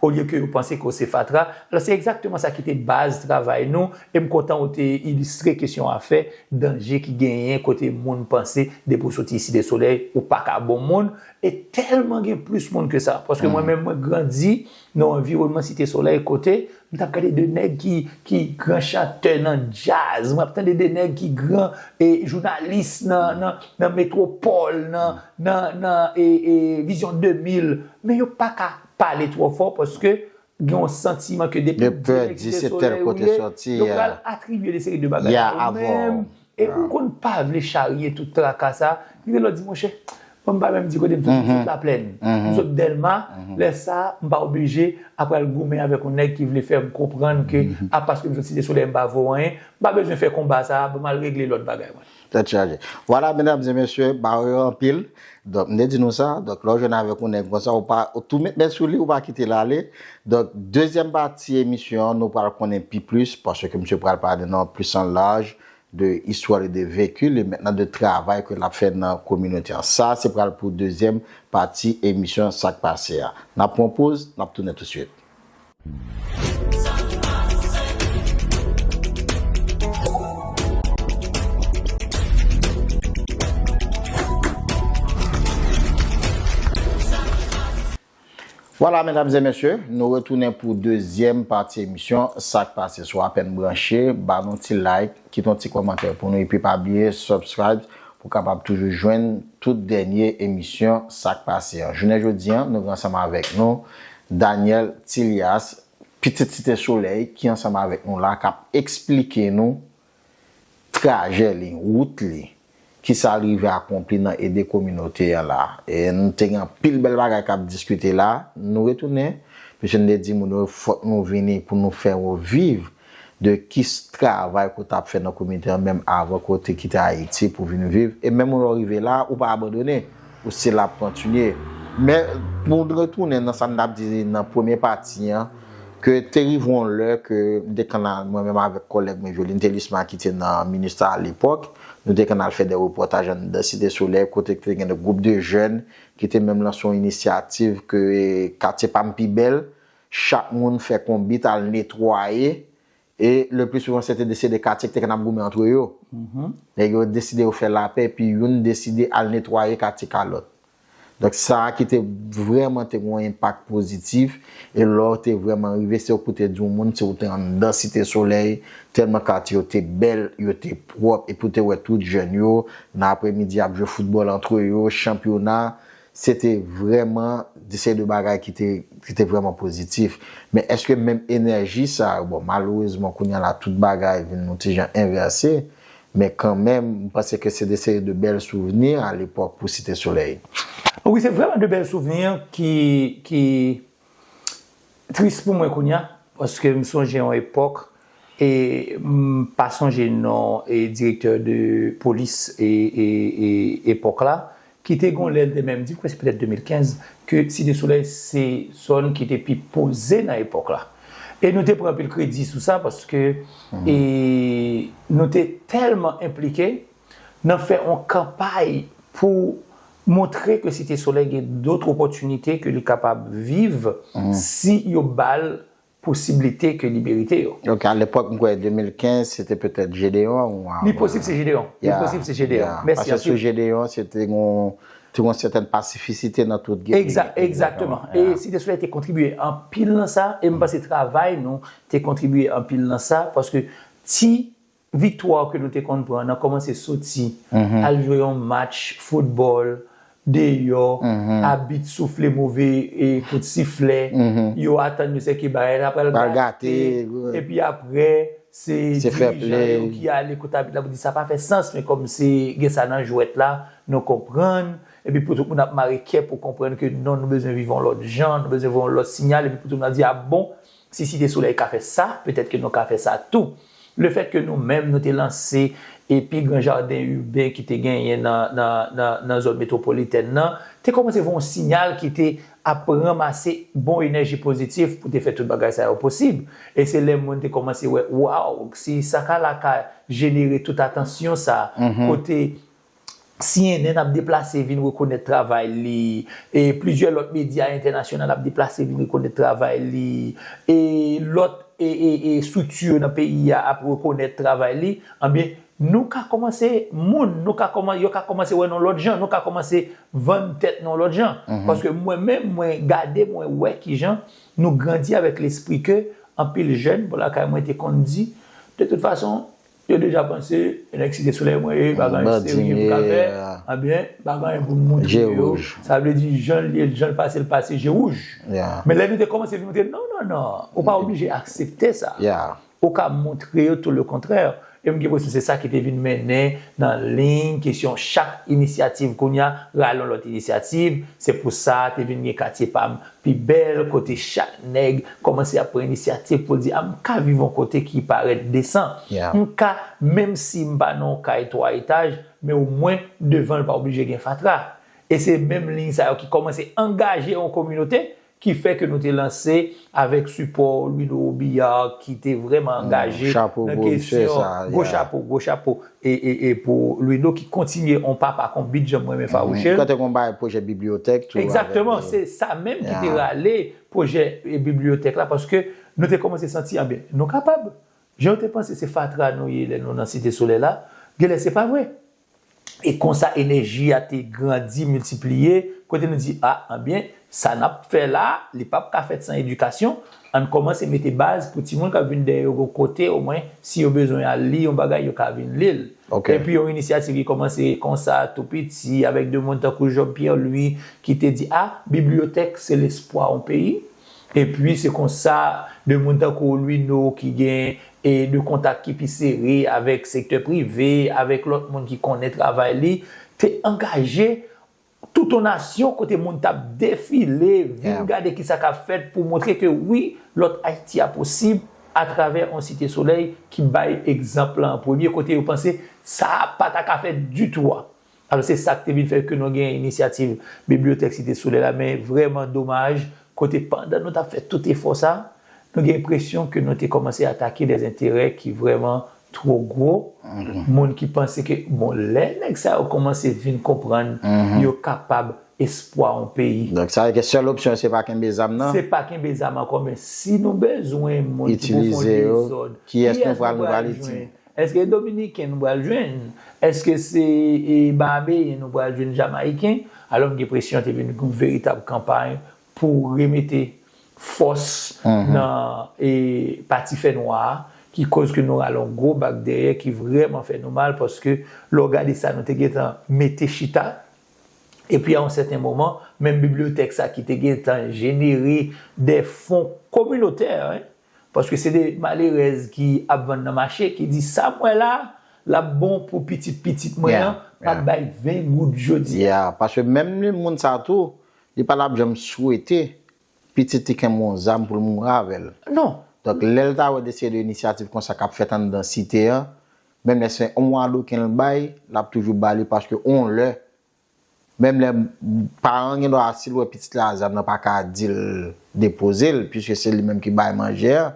olye ke yo panse ke w se fatra. Alò, se egzakteman sa ki te baz travay nou, e m kontan ou te ilistre kesyon afè danje ki genyen kote moun panse depi w soti Site Solèy, ou pa ka bon moun, e tèlman gen plis moun ke sa. Paske mwen menm, mwen grandi nan yon anviwònman Site Solèy kote m t ap gade de nèg ki, ki gran chantè nan djaz, mwen ap tande de nèg ki gran, e, jounalis nan, nan, nan Metwopòl, nan, nan, nan, e, e, Vizyon de mil, men yo pa ka pale twò fò paske gen yon santiman ke depi w di nèg Site Solèy ou ye, yo pral atribye de seri de bagay a ou menm. E m konn pa vle charye tout traka sa, rive lòt di, monchè, mwen m pa menm di kote m soti, m sot Laplèn, m sot Dèlma, lè sa a, m pa oblije ap al goumen avèk yon nèg ki vle fè m konprann ke, a, paske m sot Site Solèy, m pa vo anyen, m pa bezwen fè konba sa a, ban m al regle lòt bagay mwen. Tèt chaje. Vwala, medam e mesye, ba yo anpil. Donk, m te di nou sa. Donk, lè w jwenn avèk yon nèg konsa, ou pa, ou tou met men sou li, ou pa kite l ale. Donk, dezyèm pati emisyon an, nou pral konnen pi plis, paske misye pral pale nan plis an laj de istwa li, de veki li, mentnan de travay ke l ap fè nan kominote an. Sa, se pral pou dezyèm pati emisyon Sa k Pase a. N ap pran poz, n ap tounen tousuit. Vwala, medam e mesye, nou retounen pou dezyèm pati emisyon Sa k Pase. Si w apèn branche, ba nou ti like, kite yon ti kòmantè pou nou, epi pa bliye subscribe pou w kapab toujou jwenn tout dènye emisyon Sa k Pase an. Jounen jodi an, nou gen ansanm avèk nou Daniel Tilias, Pitit Site Solèy, ki ansanm avèk nou la, k ap eksplike nou trajè li, wout li, kisa l rive akonpli nan ede kominote an la. E nou te gen anpil bèl bagay k ap diskite la. Nou retounen, piske nou te di moun yo fòk nou vini pou nou fè yo viv de ki s- travay ke w t ap fè nan kominote an, menm avan ke w te kite Ayiti pou vin viv. E menm lè w rive la, ou pa abandone, ou still ap kontinye. Men, pou n retounen nan sa n t ap di nan premye pati an, ke te rive yon lè ke m te konn al, mwen menm avèk kòlèg mwen, Joline Thelusma, ki te nan Minustah alepòk, nou te konn al fè de repòtaj anndan Site Solèy, kote te gen de gwoup de jèn ki te menm lanse yon inisyativ ke katye pa m pi bèl, chak moun fè konbit al netwaye, e le pli souvan se te de, se de katye ki te konn ap goumen antre yo. Nèg yo deside yo fè lapè, epi youn deside al netwaye katye kalòt. Donk, sa a ki te vrèman te gen yon enpak pozitif, e lè w te vrèman rive, se ou pou te di yon moun, si w te anndan Site Solèy, tèlman katye yo te bèl, yo te pwòp, epi w te wè tout jèn yo, nan aprèmidi, ap jwe foutbòl antre yo, chanpyona, se te vrèman de seri de bagay ki te, ki te vrèman pozitif. Men èske menm enèji sa yo, bon, malerezman, kounye a la, tout bagay vin yon ti jan envèse, men kanmenm, m panse ke se de seri de bèl souvni alepòk pou Site Solèy. Wi, se vrèman de bèl souvni ki, ki tris pou mwen kounye a, paske m sonje yon epòk, e m pa sonje non e direktè de polis e, e, e epòk la, ki te gon lè l te menm di, m kwè se petèt de mil kenz, ke Site Solèy se zòn ki te pi poze nan epòk la. E nou te pran anpil kredi sou sa, paske e, nou te tèlman enplike nan fè yon kanpay pou montre ke Site Solèy gen dòt opòtinite ke li kapab viv si yo ba l posiblite ke li merite yo. Ok, alepòk, m kwè de mil kenz, se te petèt Jedeyon ou Li posib se Jedeyon. Li posib se Jedeyon. Mèsi anpil. Paske sou Jedeyon, se te gon, te gon sètèn pasifisite nan tout gen. Egzakteman. E Site Solèy te kontribye anpil nan sa, e m panse travay nou te kontribye anpil nan sa, paske ti viktwa ke nou te konn pran nan kòmanse soti, al jwe yon match foutbòl, deyò, abit soufle move e kout siflè, yo atann yo sèke bagay la pral gate, epi aprè, se dirijan yo ki ale kot abit la pou di sa pa fè sans, men kòm se gen sa nan jwèt la, nou konprann, epi pou tout moun ap mare kè pou konprann ke non, nou bezwen viv yon lòt jan, nou bezwen voye yon lòt siyal, epi pou tout moun ap di, a bon, si Site Solèy ka fè sa, petèt ke nou ka fè sa tou. Lefèt ke nou menm, nou te lanse e pi gran jaden iben ki te genyen nan, nan, nan, nan zòn metwopolitèn nan, te kòmanse voye yon siyal ki te ap ranmase bon enèji pozitif pou te fè tout bagay sa yo posib. E se lè moun te kòmanse wè, waw, si sa ka la ka jenere tout atansyon sa, kote C N N ap deplase vin rekonèt travay li, e plizyè lòt medya entènasyonal ap deplase vin rekonèt travay li, e lòt e, e, e estrikti yo nan peyi a ap rekonèt travay li, anbyen, nou ka kòmanse, moun, nou ka kòman-, yo ka kòmanse wè nou lòt jan, nou ka kòmanse vann tèt nou lòt jan. Paske mwen menm, mwen gade, mwen wè kijan nou grandi avèk lespri ke anpil jèn, bò lakay mwen te konn di, de tout fason, yo deja panse, e nèg Site Solèy mwen ye, pa gen anyen serye m ka fè, anbyen, pa gen anyen pou m montre yo. Sa vle di, jan l ye, jan l pase, l pase, je wouj. Men lè nou te kòmanse vin montre, non, non, non, ou pa oblije aksepte sa. Ou ka montre yo tout le kontrè. E m gen enpresyon se sa ki te vin mennen nan liy kesyon chak inisyativ kounye a, rale yon lòt inisyativ. Se pou sa te vin gen Katye Pa m pi bèl, kote chak nèg kòmanse ap pran inisyativ pou l di, a, m ka viv yon kote ki parèt desan. M ka, menm si m pa nan yon kay twa etaj, men omwen devan l pa oblije gen fatra. E se menm liy sa yo ki kòmanse angaje yon kominote, ki fè ke nou te lanse avèk sipò Louino Robillard, ki te vrèman angaje nan kesyon. Gwo chapo, gwo chapo, e, e, e pou Louino ki kontinye yon papa konbit, jan mwen renmen fawouche l. Kote gon bagay pwojè bibliyotèk tou. Egzakteman, se sa menm ki te rale pwojè, e, bibliyotèk la, paske nou te kòmanse santi, anben, nou kapab. Jan yo te panse se fatra nou ye lè nou nan Site Solèy la, genlè se pa vre. E konsa enèji a te grandi, miltipliye, kote nou di, a, anbyen, sa n ap fè la, li p ap ka fèt san edikasyon. Ann kòmanse mete baz pou timoun k ap vin dèyè yo gon kote, omwen, si yo bezwen al li yon bagay, yo ka vin li l. Epi yon inisyativ ki kòmanse konsa, tou piti, avèk de moun tankou Job Pierre Louis, ki te di, a, bibliyotèk, se lespwa yon peyi. Epi se konsa, de moun tankou Louis No ki gen e de kontak ki pi sere avèk sektè prive, avèk lòt moun ki konnen travay li, te angaje tout yon nasyon kote moun t ap defile, vin gade kisa k ap fèt pou montre ke wi, lòt Ayiti a posib atravè yon Site Solèy ki bay egzanp lan an premye, kote yo panse sa pa ta ka fèt ditou a. Alò, se sa k te vin fè ke nou gen inisyativ Bibliyotèk Site Solèy la, men vrèman domaj, kote pandan nou t ap fè tout efò sa, nou gen enpresyon ke nou te kòmanse atake de enterè ki vrèman twò gwo. Moun ki panse ke, bon, lè nèg sa yo kòmanse vin konprann yo kapab espwa yon peyi. Donk, sa vle ke sèl opsyon, se pa kenbe zam nan? Se pa kenbe zam ankò, men si nou bezwen moun ki pou fè dezòd, kiyès nou pral, nou pral jwenn? Èske Dominiken nou pral jwenn? Èske se e, Barabeyen nou pral jwenn, Jamayiken? Alò, m gen enpresyon te vin yon veritab kanpay pou remete fòs nan e, pati fènwa a, ki koz ke nou rale yon gwo bak dèyè, ki vrèman fè nou mal, paske lè w gade sa nou te gentan mete chita, epi a yon sèten moman, menm bibliyotèk sa ki te gentan jenere de fon kominotè, en, paske se de malerèz ki ap vann nan mache, ki di, sa m wè la, l ap bon pou pitit pitit mwen an, m ap bay ven goud jodi a. Paske menm li moun sa tou, li pa t ap janm swete pitit li kenbe yon zam pou l mouri avè l. Non. Donk, lè l ta wè de seri de inisyativ konsa k ap fèt anndan site an, menm lè se yon madoken l bay, l ap toujou ba li, paske yon lè, menm lè paran an gen dwa, si l wè pitit la a zam nan, pa ka di l depoze l, piske se li menm ki bay manje a,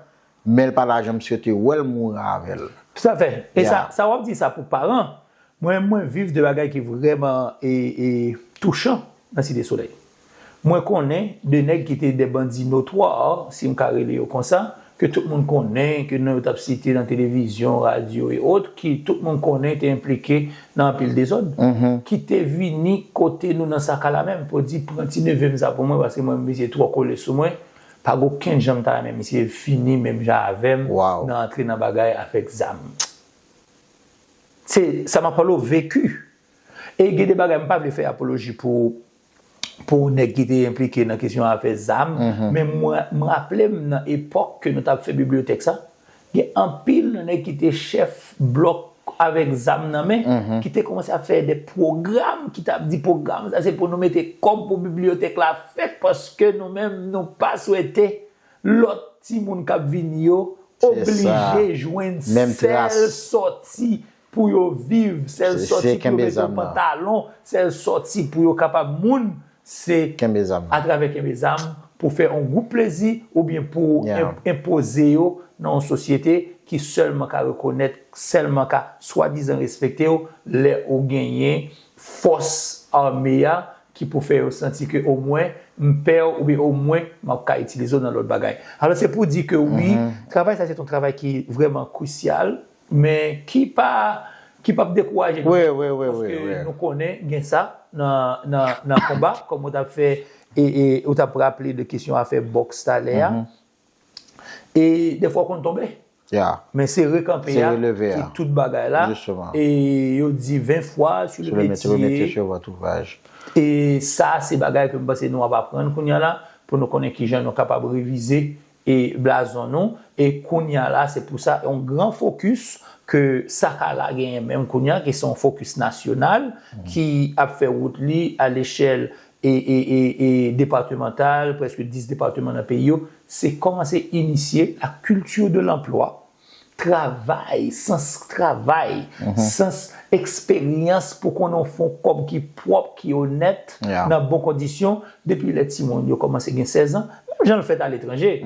men l pa ta janm swete wè l mouri avè l. Toutafè. E sa, sa w ap di sa pou paran, mwen, mwen viv de bagay ki vrèman e, e, touchan nan Site Solèy. Mwen konnen de nèg ki te de bandi notwa, si m ka rele yo konsa, ke tout moun konnen, ke non yo t ap site nan televizyon, radyo e ot, ki tout moun konnen te enplike nan anpil dezòd, ki te vini kote nou nan Sakala menm, pou di, pran ti neve m sa pou mwen, paske mwen, misye twò kole sou mwen, pa gen okenn jan m ta renmen misye fini menm jan avè m nan antre nan bagay avèk zam. Se, sa m ap pale w veki. E gen de bagay, m pa vle fè apoloji pou, pou nèg ki te enplike nan kesyon afè zam, men mwen, m raple m nan epòk ke nou t ap fè bibliyotèk sa, gen anpil nan nèg ki te chèf blòk avèk zam nan men, ki te kòmanse ap fè de pwogram, ki t ap di pwogram sa se pou nou mete kòb pou bibliyotèk la fèt, paske nou menm nou pa swete lòt timoun k ap vini yo oblije jwenn sèl sòti pou yo viv, sèl sòti pou yo mete yon pantalon, sèl sòti pou yo kapab moun, se atravè kenbe zam pou fè yon gwoup plezi oubyen pou enpoze yo nan yon sosyete ki sèlman ka rekonèt, sèlman ka swadizan respekte w lè ou genyen fòs ame a ki pou fè yo santi ke omwen m pè w oubyen omwen m ap ka itilize w nan lòt bagay. Alò, se pou di ke wi, travay sa se yon travay ki vrèman krisyal, men ki pa, ki p ap dekouraje nou. Paske nou konnen gen sa nan, nan, nan konba, kòm ou t ap fè, e, e, ou t ap raple de kesyon afè bòks talè a. E defwa w konn tonbe. Men se rekanpe a ki tout bagay la. E yo di ven fwa sur le métier. E sa se bagay ke m panse nou ap aprann kounye a la, pou nou konnen kijan nou kapab revize e blazon nou. E kounye a la, se pou sa, yon gran fokis ke Sakala genyen menm kounye a, ki se yon fokis nasyonal, ki ap fè wout li a lechèl e, e, e, e departemantal, prèske dis departeman nan peyi yo, se kòmanse inisye la culture de l'emploi, travay, sans travay, sans eksperyans pou konnen w fè yon kòb ki pwòp, ki onèt, nan bon kondisyon, depi lè timoun yo kòmanse gen sèz an, menm jan l fèt aletranje.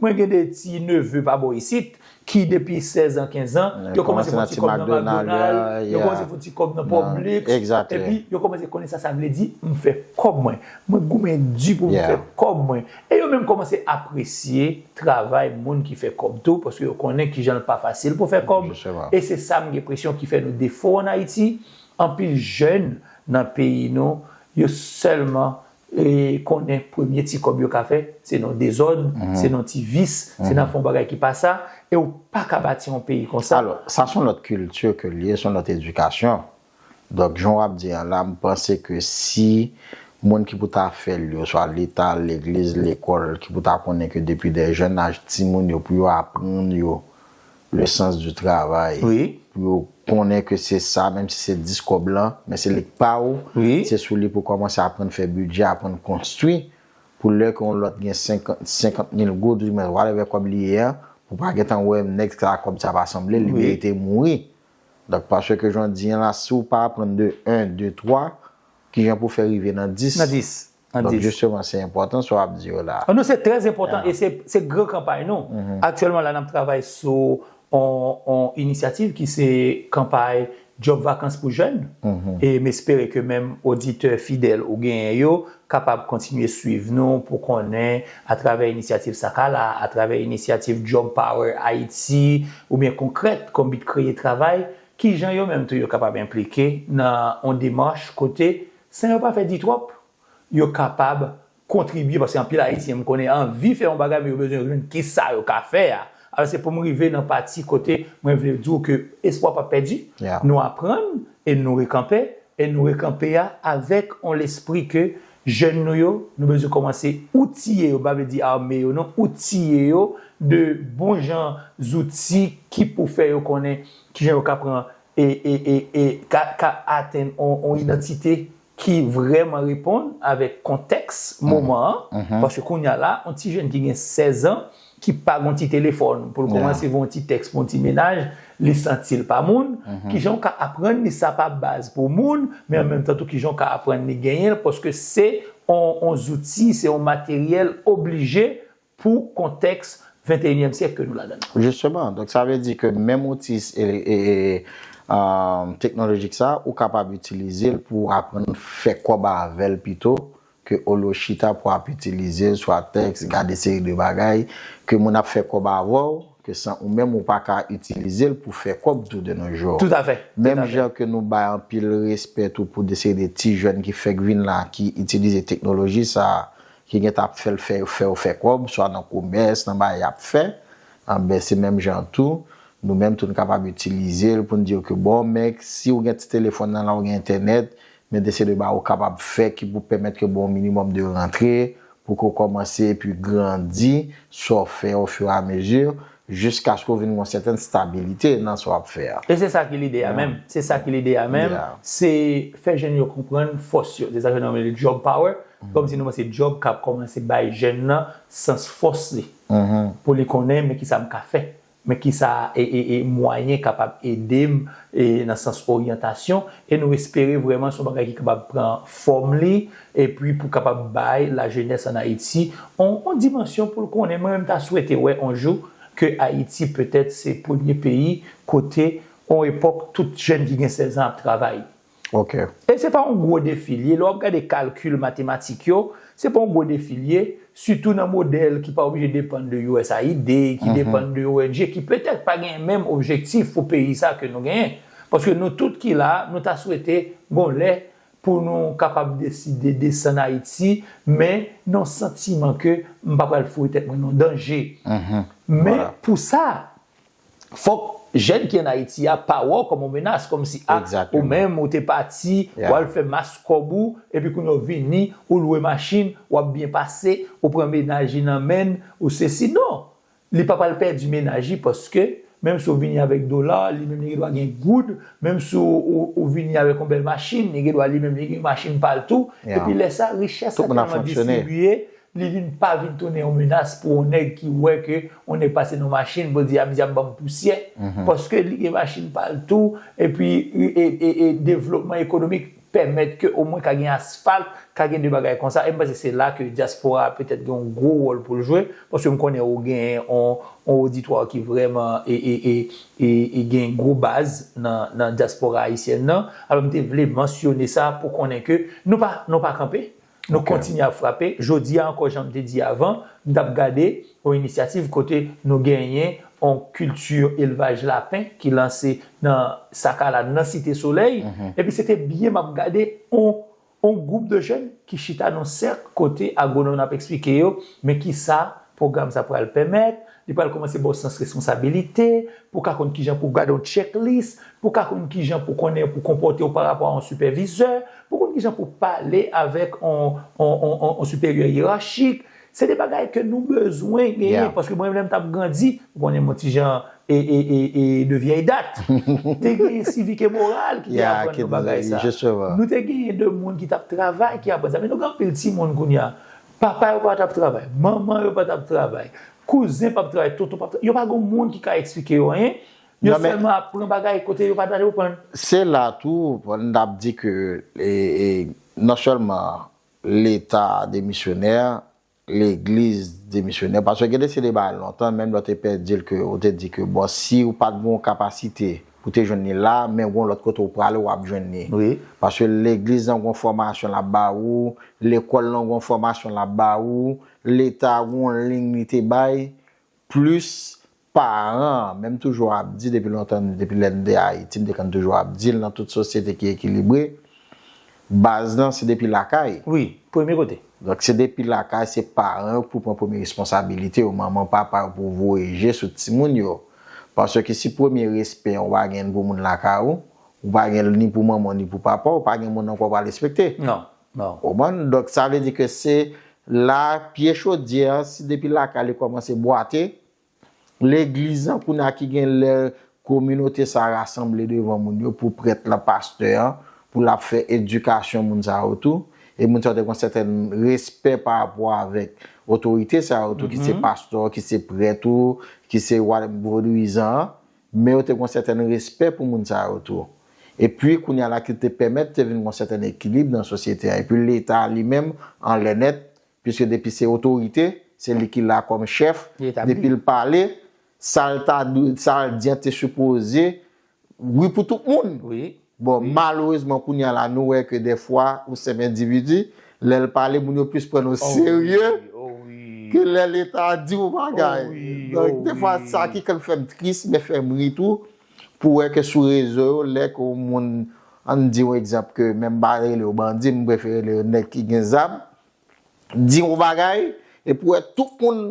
Mwen gen de ti neve pa bò isit, ki depi sèz an, kenz an, yo kòmanse fè yon ti kòb nan McDonald, yo kòmanse fè yon ti kòb nan Publix, epi yo kòmanse konnen sa sa vle di, m fè kòb mwen. Mwen goumen di pou m fè kòb mwen. E yo menm kòmanse apresye travay moun ki fè kòb tou, paske yo konnen kijan l pa fasil pou fè kòb. E se sa m gen enpresyon ki fè nou defo ann Ayiti, Anpil jèn nan peyi nou, yo sèlman e konnen premye ti kòb yo ka fè, se nan dezòd, se nan ti vis, se nan fè yon bagay ki pa sa, e ou pa ka bati yon peyi konsa. Alò, sa se yon lòt kilti ke l ye, se yon lòt edikasyon. Donk, jan w ap di an la, m panse ke si moun ki pou ta fè l yo, swa Leta, legliz, lekòl, ki pou ta konnen ke depi de jèn aj, timoun yo, pou yo aprann yo le sens du travail, Wi. Pou yo konnen ke se sa, menm si se dis kòb lan, men se li k pa ou, Wi. Se sou li pou kòmanse aprann fè bidjè, aprann konstwi, pou lè ke yon lòt gen senkant, senkant mil goud, ou men whatever kòb li ye an, pou pa gentan wè nèg sa kòb sa pa sanble, li Wi. Merite mouri. Donk, paske jan w di an la, si w pa aprann de en, de twa, kijan pou fè rive nan dis? Nan dis. Nan Donk, dis. Jisteman, se enpòtan sa w ap di yo la. An nou se trè enpòtan e se se gran kanpay nou. Aktyèlman la n ap travay sou on, on inisyativ ki se kanpay Djòb Vakans pou jèn. E m espere ke menm oditè fidèl ou genyen yo kapab kontinye swiv nou pou konnen atravè inisyativ Sakala, atravè inisyativ Job Power Haiti, oubyen Konkrèt, Konbit Kreye Travay, kijan yo menm tou yo kapab enplike nan on demach kote, san yo pa fè di twòp, yo kapab kontribye, paske anpil Ayisyen m konnen anvi fè yon bagay, men yo bezwen jwenn kisa yo ka fè a. Alò se pou m rive nan pati kote mwen vle di w ke espwa pa pèdi, Yeah. Nou aprann e nou rekanpe, e nou rekanpe a avèk on lespri ke jèn nou yo, nou bezwen kòmanse outiye yo, m pa vle di ame yo non, outiye yo de bon jan zouti ki pou fè yo konnen kijan yo ka pran e, e, e, e ka, ka atenn on, on idantite ki vrèman reponn avèk kontèks moman an, paske kounye a la, on ti jèn ki gen sèz an, ki pa gon ti telefòn, pou l kòmanse voye on ti tèks pou on ti mennaj, li santi l pa moun, kijan w ka aprann li sa pa baz pou moun, men an menm tan tou kijan w ka aprann li genyen l, paske se on, on zouti, se on materyèl oblije pou kontèks venteyinyèm syèk ke nou ladan an. Jisteman, donk sa vle di ke menm outi e, e, e, um, teknolojik sa, ou kapab itilize l pou aprann fè kòb avè l pito ke olye w chita pou ap itilize l swa tèks, gade seri de bagay ke moun ap fè kòb avè w, ke san ou menm ou pa ka itilize l pou fè kòb tou de nos jours. Toutafè. Menm jan ke nou bay anpil respè tou pou de seri de ti jèn ki fèk vin la, ki itilize teknoloji sa, ki gentan ap fè l fè, fè yo fè kòb, swa nan komès, nan bagay y ap fè, anben se menm jan tou, nou menm tou nou kapab itilize l pou n di yo ke bon, men si w gen ti telefòn nan la, w gen entènèt, men de seri de bagay ou kapab fè ki pou pèmèt ke bon, yon minimòm de rantre, pou ke w kòmanse epi grandi, sa w fè au fur et à mesure, jiskaske w vin gen yon sètèn stabilite nan sa w ap fè a. E se sa ki lide a menm. Se sa ki lide a menm. Yeah. Se fè jèn yo konprann fòs yo. Se sa ke nou rele job power. Kòmsi nou panse job k ap kòmanse bay jèn nan sans fòs li. Pou li konnen men kisa m ka fè. Men kisa e, e, e mwayen kapab ede m e nan sans oryantasyon. E nou espere vrèman se yon bagay ki kapab pran fòm li. Epi pou kapab bay lajenès ann Ayiti on, on dimansyon pou l konnen. Mwen menm ta swete wè on jou ke Ayiti petèt se premye peyi kote on epòk tout jèn ki gen sèz an ap travay. Ok. E se pa yon gwo defi l ye. Lè w ap gade kalkil matematik yo, se pa yon gwo defi l ye, sitou nan modèl ki pa oblije depann de U S A I D, ki depann de O N G, ki petèt pa gen menm objektif pou peyi sa ke nou genyen. Paske nou tout ki la, nou ta swete gon lè pou nou kapab deside desann Ayiti, men nan santiman ke m pa pral foure tèt mwen nan danje. Men pou sa, fòk jèn ki ann Ayiti a pa wè w kòm yon menas, kòmsi a, ou menm ou te pati, w al fè mas kòb ou, epi kounye a w vini, ou lwe machin, w ap byen pase, ou pran mennaj li nan men n, ou sesi. Non! Li pa pral pèdi mennaj li, paske menm si w vini avèk dola, li menm li gendwa gen goud, menm si w, ou, ou vini avèk yon bèl machin, li gendwa li menm li gen machin pa l tou, epi lè sa, richès la tèlman distribiye, li vin pa vin tounen yon menas pou yon nèg ki wè ke yon nèg pase nan machin pou l di a mizè ap ban m pousyè, paske li gen machin pa l tou, epi e, e, e, e devlopman ekonomik pèmèt ke omwen ka gen asfalt, ka gen de bagay konsa, e m panse se la ke dyaspora a petèt gen yon gwo wòl pou l jwe, paske m konnen ou gen yon, yon oditwa ki vrèman e, e, e, e, e gen gwo baz nan, nan dyaspora ayisyèn nan, alò m te vle mansyone sa pou konnen ke nou pa, nou pa kanpe, Nou kontinye ap frape. Jodi a ankò, jan m te di avan, m t ap gade yon inisyativ kote nou genyen yon kilti elvaj lapen ki lanse nan Sakala, nan Site Solèy. Epi se te byen, m ap gade yon, yon gwoup de jèn ki chita nan sèk kote agwonòm nan ap eksplike yo, men kisa pwogram sa pral pèmèt, li pral kòmanse ba w sans responsabilite, pou w ka konn kijan pou w gade yon checklist, pou w ka konn kijan pou w konnen pou w konpòte w parapò a yon sipèvizè, pou w konn kijan pou w pale avèk yon, yon, yon, yon, yon siperyè yerachik. Se de bagay ke nou bezwen genyen, paske mwen menm lè m t ap grandi, ou konnen mwen ti jan e, e, e, e de vyèy dat. Te genyen sivik e moral ki te aprann nou bagay sa. Nou te genyen de moun ki t ap travay ki aprann sa. Men nou gen anpil timoun kounye a. Papa yo pa t ap travay, manman yo pa t ap travay, kouzen p ap travay, tonton p ap travay. Yo pa gen moun ki ka eksplike yo anyen. Yo sèlman ap pran bagay kote yo pa t konprann. Se la tou, n ap di ke e, e, non sèlman Leta demisyonè, Legliz demisyonè, paske gen de se de bagay lontan, menm lè w te pè di l ke, ou te di ke, bon, si w pa t gen yon kapasite pou te jwenn li la, men gon lòt kote w prale, w ap jwenn li. Paske legliz lan gon fòmasyon l ap ba ou, lekòl lan gon fòmasyon l ap ba ou, Leta gon liy li te bay, plis paran, menm toujou ap di depi lontan, depi lè n te Ayiti, m te konn toujou ap di l nan tout sosyete ki ekilibre, baz lan se depi lakay. Wi, premye kote. Donk se depi lakay, se paran yo ki pou pran premye responsabilite yo, manman, papa yo pou voye je sou timoun yo. Paske si premye respè ou pa gen pou moun lakay ou, ou pa gen ni pou manman ni pou papa, ou pa gen moun ankò w pral respekte. Non, non. Ou konprann? Donk sa vle di ke se la pye chodyè an, si depi lakay li kòmanse bwate, legliz lan kounye a ki gen lè kominote sa rasanble devan moun yo pou prèt lan, pastè an, pou l ap fè edikasyon moun sa yo tou. E moun sa yo te gen yon sètèn respè pa rapò avèk otorite sa yo tou, ki se pastè, ki se prèt ou, ki se wa-, vodouyizan an. Men yo te gen yon sètèn respè pou moun sa yo tou. Epi kounye a la ki te pèmèt te vin gen yon sètèn ekilib nan sosyete a. Epi Leta li menm, anlè nèt, piske depi se otorite, se li ki la kòm chèf, depi l pale, sa l ta dwe, sa l di an te sipoze wi pou tout moun. Bon, malerezman, kounye a la, nou wè ke dèfwa, yon sèten endividi, lè l pale, moun yo plis pran nou serye ke lè Leta di yon bagay. Donk, dèfwa, sa ki konn fè m tris, men fè m ri tou, pou wè ke sou rezo yo, lè ke yon moun, ann di yon egzanp, ke menm pa rele yo bandi, m prefere rele yo nèg ki gen zam, di yon bagay, epi w wè tout moun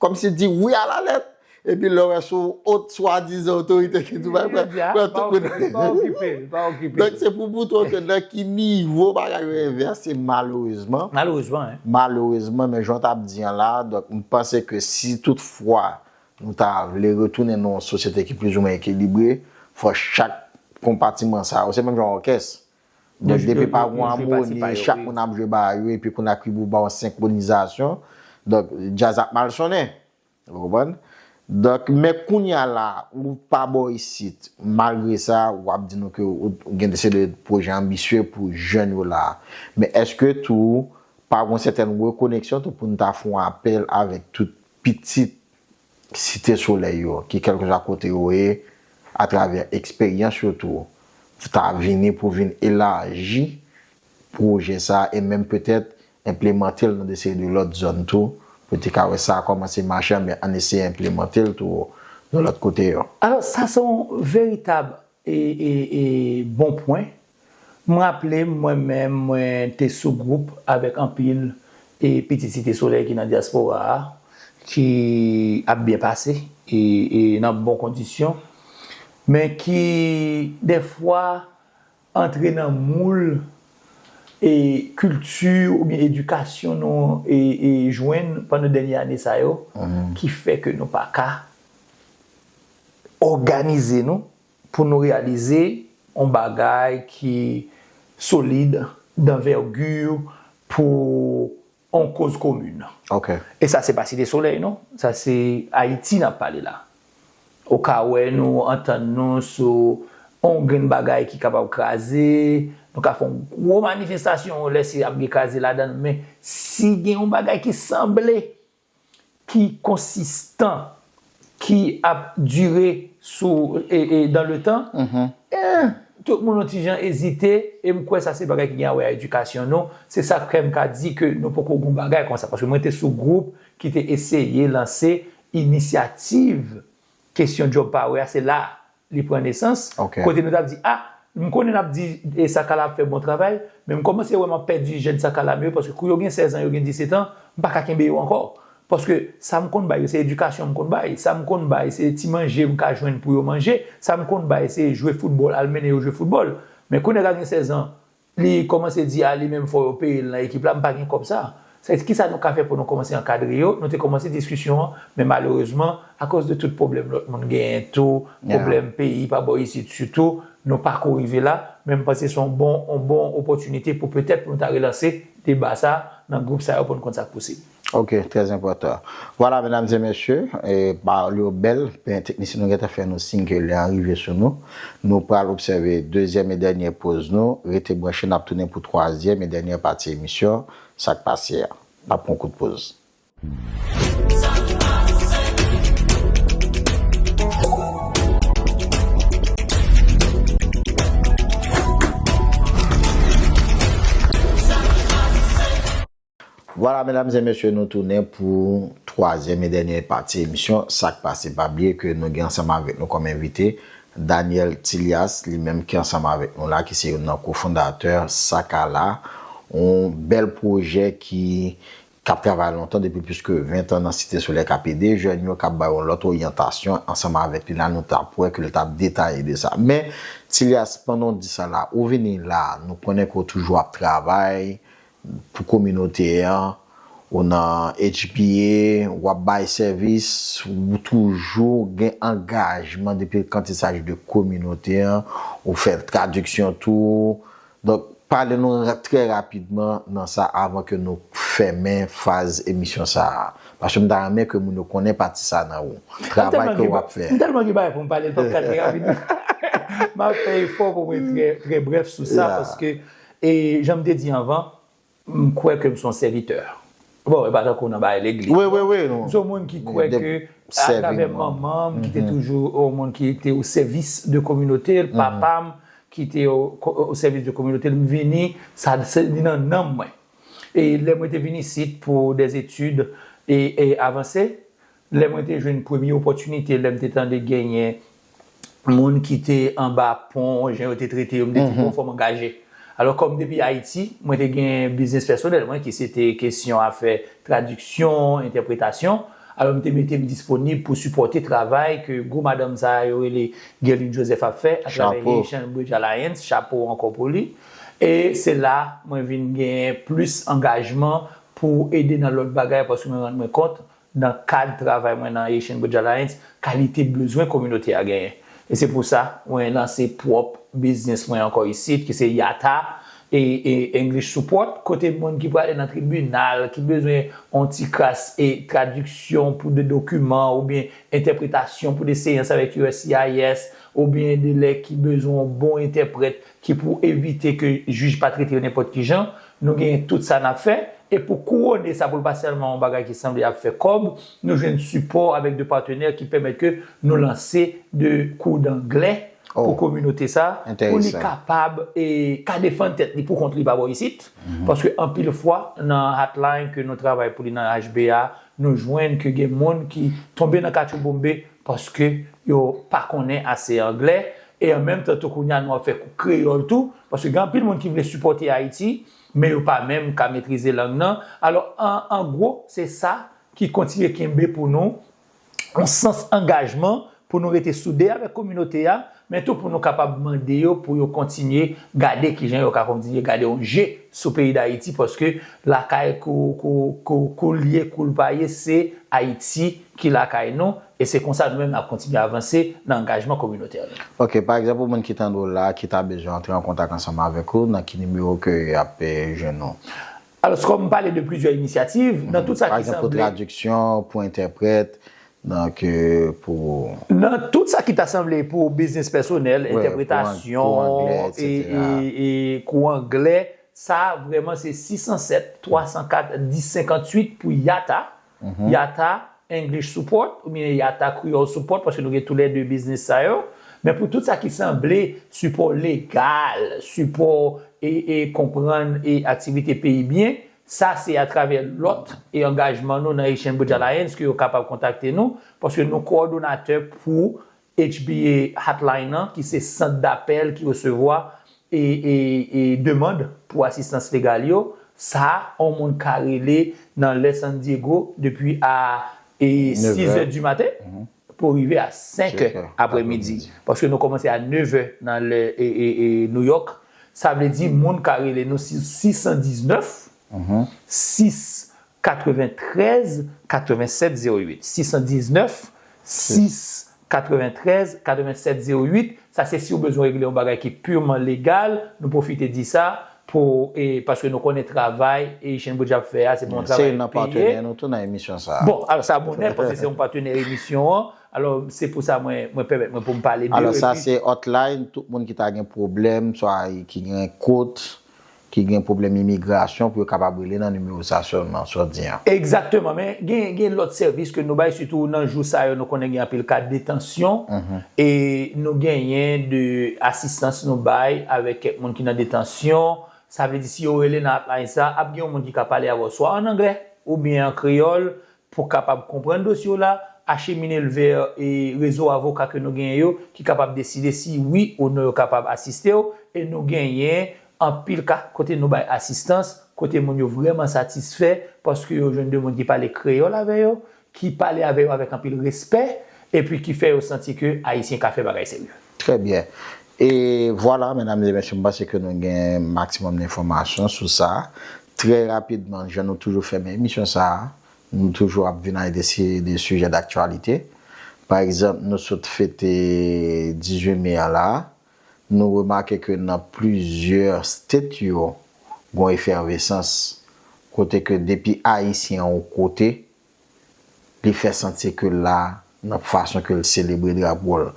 kòmsi di wi alalèt, epi lè w wè se yon ot swadizan otorite ki di w bagay, w wè tout moun. Donk, se pou moutre w ke nan ki nivo bagay yo envèse, malerezman. Malerezman, men jan w t ap di an la, donk, m panse ke si toutfwa nou ta vle retounen nan yon sosyete ki plizoumwen ekilibre, fò chak konpatiman sa yo, se menm jan òkès. Donk, depi pa gen yon amoni, chak moun ap jwe bagay yo, epi kounye a ki pou ba yon senkronizasyon, donk, djaz ap mal sonnen. Ou konprann? Donk, men kounye a la, ou pa bò isit, malgre sa, w ap di nou ke ou gen de se de pwojè anbisye pou jèn yo la. Men èske tou, pa gen yon sètèn rekoneksyon tou pou n ta fè yon apèl avèk tout pitit Site Solèy yo, ki kèlkeswa kote yo ye, atravè eksperyans yo tou, pou ta vini pou vin elaji pwojè sa a e menm petèt enplimante l nan de seri de lòt zòn tou, pou te ka wè sa a kòmanse mache, men ann eseye enplimante l tou nan lòt kote yo. Alò, sa se yon veritab e, e, e bon pwen. M raple m, mwen menm, mwen te sou gwoup avèk anpil e pitit Site Solèy ki nan dyaspora a, ki ap byen pase e, e nan bon kondisyon, men ki dèfwa antre nan moul e kilti oubyen edikasyon nou e, e jwenn pandan dènye ane sa yo, ki fè ke nou pa ka òganize nou pou nou reyalize yon bagay ki solid, danvègi pou yon koz komin. E sa se pa Site Solèy, non. Sa se Ayiti n ap pale la. Ou ka wè nou antann nou sou yon grenn bagay ki kapab kraze, nou ka fè yon gwo manifestasyon lè se ap gen kraze ladan l, men si gen yon bagay ki sanble ki konsistan, ki ap dire sou, e, e, dans le temps, eh, tout moun yon ti jan ezite, e m kwè sa se bagay ki gen a wè a edikasyon nou. Se sa k fè m ka di ke nou poko gon bagay konsa, paske mwen te sou gwoup ki te eseye lanse inisyativ kesyon djòb pa wè a, se la li pran nesans. Kote nou t ap di, a, m konnen n ap di e Sakala ap fè bon travay, men m kòmanse wè m ap pèdi jèn Sakala m yo, paske kou yo gen sèz an, yo gen disèt an, m pa ka kenbe yo ankò. Paske sa m konn bay yo, se edikasyon m konn bay. Sa m konn bay, se ti manje m ka jwenn pou yo manje. Sa m konn bay, se jwe foutbòl, al mennen yo jwe foutbòl. Men kou nèg la gen sèz an, li kòmanse di a li menm fò yo peye l nan ekip la, m pa gen kòb sa. Sa vle di, kisa nou ka fè pou nou kòmanse ankadre yo? Nou te kòmanse diskisyon an, men malerezman, akoz de tout pwoblèm lòt moun genyen tou, pwoblèm peyi pa bò isit sitou, nou pako rive la, men m panse se yon bon, yon bon opòtinite pou petèt pou nou ta relanse deba sa nan gwoup sa yo pou n konn sa k posib. Ok, trè enpòtan. Vwala, medam e mesye, e, pawòl yo bèl, men teknisyen nou gentan fè nou siy ke lè an rive sou nou. Nou pral obsève dezyèm e dènye poz nou. Rete branche, n ap tounen pou twazyèm e dènye pati emisyon, Sa k pase a. N ap pran kout poz. Vwala, medam e mesye, nou tounen pou twazyèm e dènye pati emisyon Sa k pase. Pa bliye ke nou gen ansanm avèk nou kòm envite Daniel Tilias, li menm ki ansanm avèk nou la, ki se youn nan kofondatè Sakala, yon bèl pwojè ki, k ap travay lontan, depi plis ke ven an nan Site Solèy, k ap ede jèn yo, k ap ba yo yon lòt oryantasyon. Ansanm avèk li la, nou t ap wè ke l t ap detaye de sa. Men, Tilias, pandan w di sa la, ou vini la, nou konnen ke w toujou ap travay, pou kominote an, ou nan H B A, w ap bay sèvis, ou toujou gen angajman depi quand il s'agit de kominote an, ou fè tradiksyon tou. Donk, pale nou ra-, trè rapidman nan sa avan ke nou fèmen faz emisyon sa a. Paske m ta renmen ke moun yo konnen pati sa nan ou. Travay ke w ap fè. M tèlman gen bagay pou m pale, l p ap ka trè rapid. M ap fè efò pou mwen trè, trè brèf sou sa, paske, e, jan m te di anvan, m kwè ke m se yon sèvitè. Bon, e pa tankou nan bagay legliz. Wi, wi, wi, non. M se yon moun ki kwè ke, atravè manman m, ki te toujou yon moun ki te o sèvis de kominote l, papa m, ki te o, o sèvis de kominote l, m vini, sa, se, li nan nanm mwen. E lè mwen te vin isit pou des études e, e avanse, lè mwen te jwenn premye opòtinite, lè m te tande genyen moun ki te anba pon, jan yo te trete yo, m te di, bon, fò m angaje. Alò, kòm depi Ayiti, mwen te gen biznis pèsonèl mwen, ki se te kesyon afè tradiksyon, entèpretasyon. Alò, m te mete m disponib pou sipòte travay ke gwo madanm sa a yo rele Guerline Joseph ap fè atravè Haitian Bridge Alliance. Chapo ankò pou li. E se la mwen vin gen plis angajman pou ede nan lòt bagay, paske mwen rann mwen kont, nan kad travay mwen nan Haitian Bridge Alliance, kalite bezwen kominote a genyen. E se pou sa, mwen lanse pwòp biznis mwen ankò isit, ki se Yata, e, e English Support, kote moun ki prale nan tribinal, ki bezwen yon ti kras e tradiksyon pou de dokiman oubyen entèpretasyon pou de seyans avèk U S C I S, oubyen de lè ki bezwen yon bon entèprèt ki pou evite ke jij pa trete yo nenpòt ki jan, nou genyen tout sa n ap fè. E pou kouwone sa, pou l pa sèlman yon bagay ki sanble ap fè kòb, nou jwenn sipò avèk de patnè ki pèmèt ke nou lanse de kou danglè pou kominote sa, pou li kapab e ka defann tèt li pou kont li pa bò isit. Paske anpil fwa, nan hotline ke nou travay pou li nan H B A, nou jwenn ke gen moun ki tonbe nan katchouboumbe paske yo pa konnen ase anglè. E an menm tan tou, kounye a, nou ap fè kou kreyòl tou, paske gen anpil moun ki vle sipòte Ayiti, men yo pa menm ka metrize lang nan. Alò, an, an gwo, se sa ki kontinye kenbe pou nou yon sans angajman pou nou rete soude avèk kominote a, men tou pou nou kapab mande yo pou yo kontinye gade kijan yo ka kontinye gade yon je sou peyi Dayiti, paske lakay kou, kou, kou, kou l ye, kou l pa ye, se Ayiti ki lakay nou, e se konsa nou menm n ap kontinye avanse nan angajman kominotè nou. Ok, pa egzanp, pou moun ki tande w la, ki ta bezwen antre an kontak ansanm avèk ou, nan ki nimewo ke y ap, eh, jwenn ou? Alò, kòm m pale de plizyè inisyativ, nan tout sa ki sanble. Pa egzanp, pou tradiksyon, pou entèprèt, donk, eh, pou. Nan tout sa ki ta sanble pou biznis pèsonèl, entèpretasyon, e, e, e kou anglè, sa vrèman se sis san sèt, twa san kat, dis senkant uit pou Yata. Yata English Support oubyen Yata Creole Support, paske nou gen toulède biznis sa yo. Men pou tout sa ki sanble sipò legal, sipò e, e konprann e aktivite peyi byen, Sa se atravè lòt e angajman nou nan Haitian Bridge Alliance ke yo kapab kontakte nou, paske nou kowòdonatè pou H B A Hotline nan, ki se sant dapèl ki resevwa e, e, e demann pou asistans legal yo. Sa, yon moun ka rele nan lè San Diego depi a e, sis è di maten pou rive a senk è aprèmidi. Paske nou kòmanse a nèf è nan lè e, e, e, New York. Sa vle di moun ka rele nou si sis san diznèf, sis katreventrèz, katrevennsèt zewo uit. Sis san diznèf, sis katreventrèz, katrevennsèt zewo uit. Sa se si w bezwen regle yon bagay ki pirman legal. Nou pwofite di sa pou, e, paske nou konnen travay e Haitian Bridge ap fè a, se pa yon travay peye. Se youn nan patnè nou tou nan emisyon sa a. Bon, alò sa bonè, paske se yon patnè emisyon an. Alò, se pou sa mwen, mwen pèmèt mwen pou m pale de yo. Alò, sa se hotline, tout moun ki ta gen pwoblèm, swa ki gen kont, ki gen pwoblèm imigrasyon, pou yo kapab rele nan nimewo sa sèlman, sa w di an. Egzakteman, men gen, gen lòt sèvis ke nou bay, sitou nan jou sa yo, nou konnen gen anpil ka detansyon, e nou genyen de asistans nou bay avèk kèk moun ki nan detansyon. Sa vle di, si yo rele nan hotline sa, ap gen yon moun ki ka pale avè w, swa an anglè oubyen an kreyòl, pou kapab konprann dosye w la, achemine l vè, e, rezo avoka ke nou genyen yo, ki kapab deside si wi ou non yo kapab asiste w, e nou genyen anpil ka kote nou bay asistans, kote moun yo vrèman satisfè, paske yo jwenn de moun ki pale kreyòl avè yo, ki pale avè yo avèk anpil respè, epi ki fè yo santi ke Ayisyen ka fè bagay serye. Trè byen. E vwala, medam e mesye, m panse ke nou gen maksimòm lenfòmasyon sou sa. Trè rapidman, jan nou toujou fèmen emisyon sa a, nou toujou ap vin ak de seri de sijè daktyalite. Pa egzanp, nou sot fete dizuit me an la, nou remake ke nan plizyè state yo, gen yon efèvesans, kote ke depi Ayisyen an yon kote, li fè santi ke l la nan fason ke l selebre drapo l.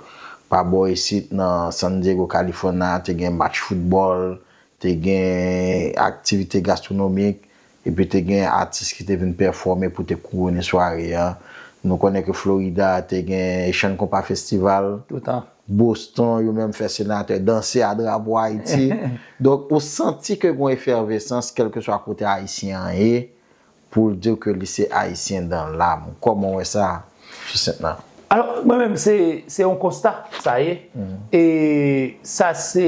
Pa bò isit, nan San Diego, Kalifòni a, te gen match foutbòl, te gen aktivite gastwonomik, epi te gen atis ki te vin pèfòme pou te kouwone sware a. Nou konnen ke Florida te gen Echann Konpa Festival. Toutan. Boston, yo menm fè senatè danse a drapo Ayiti. Donk, ou santi ke gen yon efèvesans, kèlkeswa kote Ayisyen an ye, pou l di w ke li se Ayisyen dan lam. Kòman w wè sa, sisentman? Alò, mwen menm, se, se yon konsta, sa ye. E sa se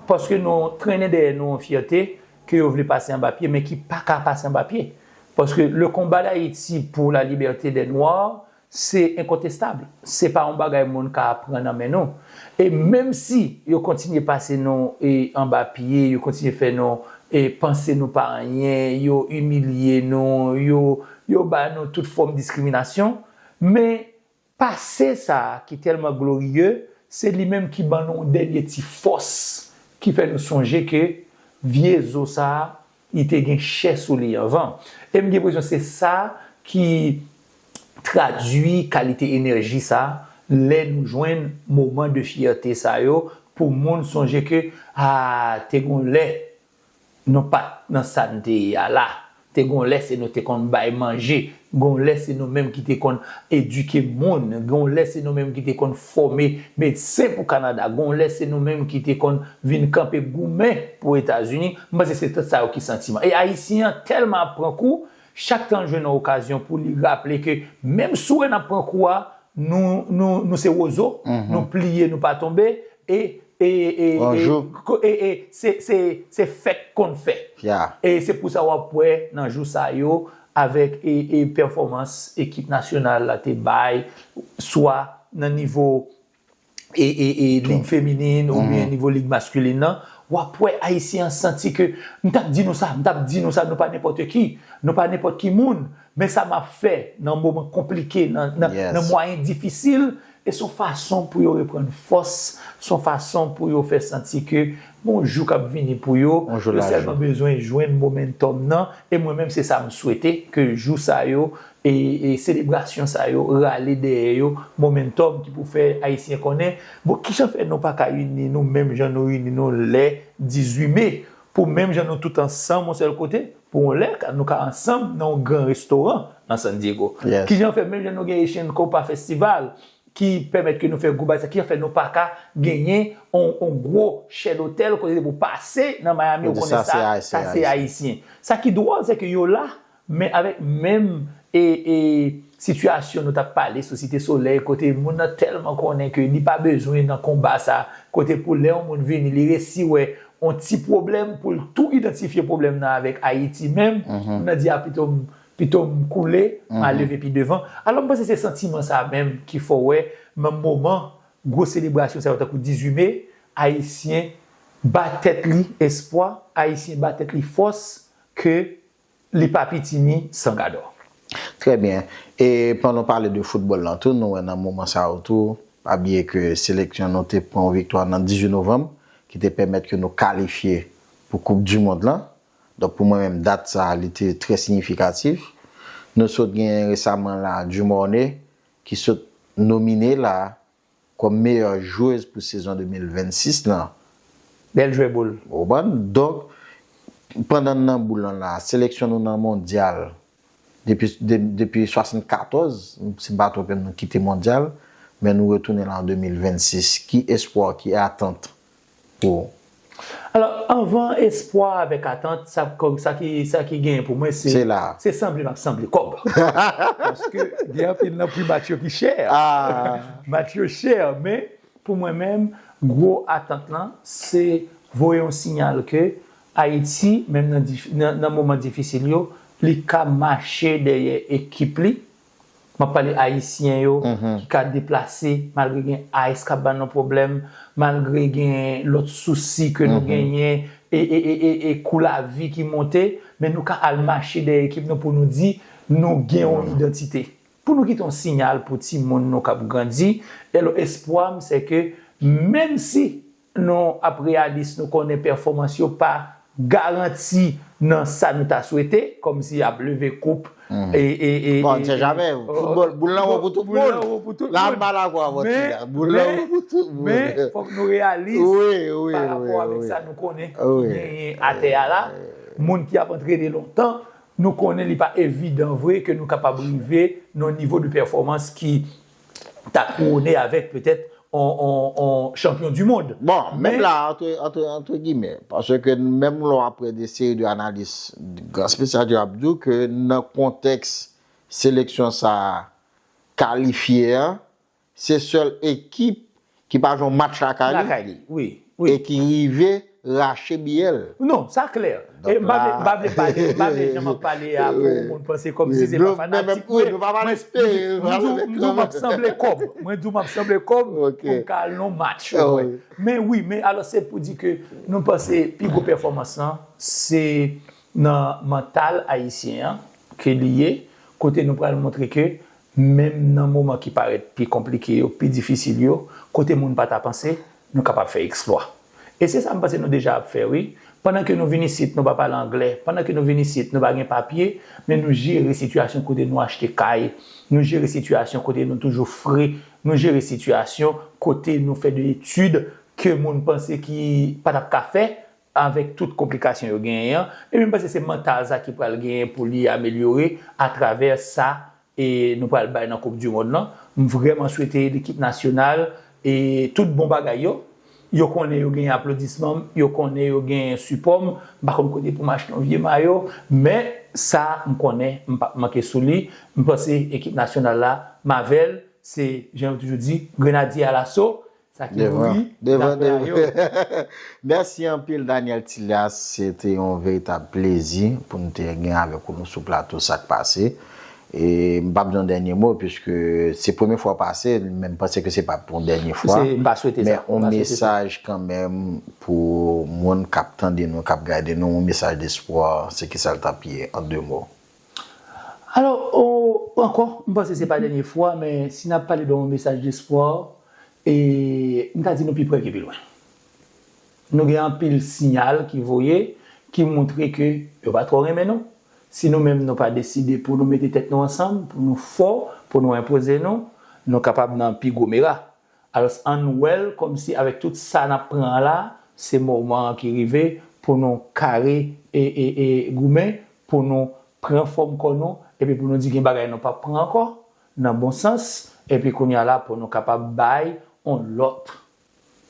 paske nou trennen dèyè nou yon fyète ke yo vle pase anba pye, men ki pa ka pase anba pye. Paske le combat d'Haïti pour la liberté des Noirs, se enkontestab. Se pa yon bagay moun ka pran nan men nou. E menm si yo kontinye pase nou, e, anba pye, yo kontinye fè nou, e, panse nou pa anyen, yo imilye nou, yo, yo ba nou tout fòm diskriminasyon, men pase sa a ki tèlman gloriye, se li menm ki ban nou yon dènye ti fòs ki fè nou sonje ke vye zo sa a, li te gen chè sou li anvan. E m gen enpresyon se sa ki tradui kalite enèji sa, lè nou jwenn moman de fyète sa yo, pou moun sonje ke, a, te gon lè nou pa t nan sa n te ye a la. Te gon lè se nou te konn bay manje, gon lè se nou menm ki te konn edike moun, gon lè se nou menm ki te konn fòme medsen pou Kanada, gon lè se nou menm ki te konn vin kanpe goumen pou Etazini. M panse se tout sa yo ki santiman. E Ayisyen an tèlman ap pran kou, chak tan l jwenn yon okazyon pou li raple ke menm si w wè n ap pran kou a, nou, nou, nou se wozo, nou pliye, nou pa tonbe, e, e, e, e, ko- e, e se, se, se fè k konn fè. E se pou sa w ap wè nan jou sa yo, avèk, e, e pèfòmans ekip nasyonal la te bay, swa nan nivo, e, e, e lig feminin oubyen nivo lig maskilin nan, w ap wè Ayisyen an santi ke, m t ap di nou sa, m t ap di nou sa, nou pa nenpòt ki, nou pa nenpòt ki moun, men sa m ap fè nan moman konplike, nan, nan, nan mwayen difisil, e se yon fason pou yo reprann fòs, se yon fason pou yo fè santi ke gon jou k ap vini pou yo, yo sèlman bezwen jwenn momentum nan, e mwen menm se sa m swete, ke jou sa yo, e, e selebrasyon sa yo, rale dèyè yo, momentum ki pou fè Ayisyen konnen, bon, kijan fè nou pa ka ini nou menm jan nou ini nou lè dizuit me, pou menm jan nou tout ansanm yon sèl kote, pou yon lè, ka- nou ka ansanm nan yon gran restoran nan San Diego. Kijan fè menm jan nou gen Asian Copa Festival, ki pèmèt ke nou fè gwo bagay sa, ki fè nou pa ka genyen on, on gwo chè dotèl kote pou pase nan Miami, ou konnen sa, sa se Ayisyen. Sa ki dwòl, se ke yo la, men avèk menm e, e sitiyasyon nou t ap pale sou Site Solèy, kote moun nan tèlman konnen ke li pa bezwen nan konba sa, kote pou lè yon moun vini, li resi wè on ti pwoblèm pou l tou idantifye pwoblèm nan avèk Ayiti menm, moun nan di, a, pito m, pito m koule, m al leve pi devan. Alò, m panse se santiman sa menm ki fè w wè, nan moman gwo selebrasyon sa yo, tankou dizuit me, Ayisyen ba tèt li espwa, Ayisyen ba tèt li fòs ke li pa pitimi san gadò. Trè byen. E pandan w pale de foutbòl lan tou, nou wè nan moman sa yo tou, pa bliye ke seleksyon nou te pran yon viktwa nan dizuit novanm, ki te pèmèt ke nou kalifye pou Koup di Mond lan. Donk, pou mwen menm, dat sa a, li te trè siyifikatif. Nou sot gen resaman la, Dumornay, ki sot nomine la, kòm meyè jwez pou sezon de mil vennsis lan. Bèl jwè boul. Ou konprann? Donk, pandan n nan boul lan la, seleksyon nou nan mondyal, depi, de, depi swasannkatòz, si m pa twonpe m, nou kite mondyal, men nou retounen la an de mil vennsis. Ki espwa, ki atant pou Alò, anvan espwa avèk atant, sa, kòm, sa ki, sa ki genyen pou mwen, se, se la, se sanble m ap sanble kòb. Paske gen anpil nan pri match yo ki chè. Match yo chè, men pou mwen menm, gwo atant lan, se voye yon siyal ke Ayiti, menm nan dif-, nan, nan moman difisil yo, li ka mache dèyè ekip li. M ap pale Ayisyen yo ki ka deplase, malgre gen ice k ap ban nou pwoblèm, malgre gen lòt sousi ke nou genyen, e, e, e, e, e kou lavi ki monte, men nou ka al mache dèyè ekip nou pou nou di nou gen yon idantite. Pou nou kite yon siyal pou timoun nou k ap grandi, e lò espwa m se ke menm si nou ap reyalis, nou konnen pèfòmans yo pa garanti nan sa nou ta swete, kòmsi y ap leve koup. E, e, e, bon, e, sèjamè, foutbòl, boul lan won pou tout moun. Boul lan won pou tout moun. La, m pa dakò avè w, men, men, fòk nou reyalis pa rapò avèk sa nou konnen ki genyen atè a la. Moun ki ap antrene lontan, nou konnen li pa evidan vre ke nou kapab rive nan yon nivo de pèfòmans ki ta kouwone avèk petèt on, on, on chanpyon di mond. Bon, menm la, antre, antre, antre gimè, paske menm lè w ap pran de seri de analis, gran espesyalist yo ap di w ke nan kontèks seleksyon sa a kalifye a, se sèl ekip ki pa jwe yon match lakay li, lakay li, wi, wi, e ki rive rache biyè l. Non, sa klè. E m pa vle, m pa vle pale, m pa vle jan m ap pale a pou moun panse kòmsi se pa fanatik mwen. Mwen di w, m di w m ap sanble kòb. Mwen di w m ap sanble kòb pou m ka al nan match. Men wi, men alò se pou di ke nou panse pi gwo pèfòmans lan, se nan mantal ayisyen an ke li ye, kote nou pral montre ke menm nan moman ki parèt pi konplike yo, pi difisil yo, kote moun pa ta panse, nou kapab fè eksplwa. E se sa m panse nou deja ap fè, wi. Pandan ke nou vin isit, nou pa pale anglè. Pandan ke nou vin isit, nou pa gen papye, men nou jere sitiyasyon kote nou achte kay, nou jere sitiyasyon kote nou toujou fre, nou jere sitiyasyon kote nou fè de etid ke moun panse ki pa t ap ka fè, avèk tout konplikasyon yo genyen an. Epi m panse se mantal sa ki pral genyen pou li amelyore atravè sa e nou pral bay nan Koup di Mond lan. M vrèman swete lekip nasyonal e tout bon bagay yo. Yo konnen yo genyen aplodisman m, yo konnen yo genyen sipò m. M pa konn kote pou m achte yon vye mayo, men sa m konnen m p ap manke sou li. M panse ekip nasyonal la, m avè l, se jan yo toujou di, grenadye alaso. Sa ki mouri, devan, devan, devan. Mèsi anpil, Daniel Tillas. Se te yon veritab plezi pou n te gen avèk ou nou sou plato Sa k Pase. E m p ap di yon dènye mo, piske se premye fwa w pase, men m panse ke se p ap yon dènye fwa. Se, m pa swete sa. Men yon mesaj kanmenm pou moun k ap tande nou, k ap gade nou, yon mesaj despwa, se kisa l t ap ye, an de mo? Alò, o, ankò, m panse se pa dènye fwa, men si n ap pale de yon mesaj despwa, e, m ta di nou pi pre ke pi lwen. Nou gen anpil siyal ki voye, ki montre ke yo pa twò renmen nou. Si nou menm nou pa deside pou nou mete tèt nou ansanm, pou nou fò, pou nou enpoze nou, nou kapab nan pi gwo mera. Alò, ann wè l kòmsi avèk tout sa n ap pran an la, se moman an ki rive pou nou kare e, e, e goumen, pou nou pran fòm kò nou, epi pou nou di gen bagay nou p ap pran ankò, nan bon sans, Epi kounye a la, pou nou kapab bay yon lòt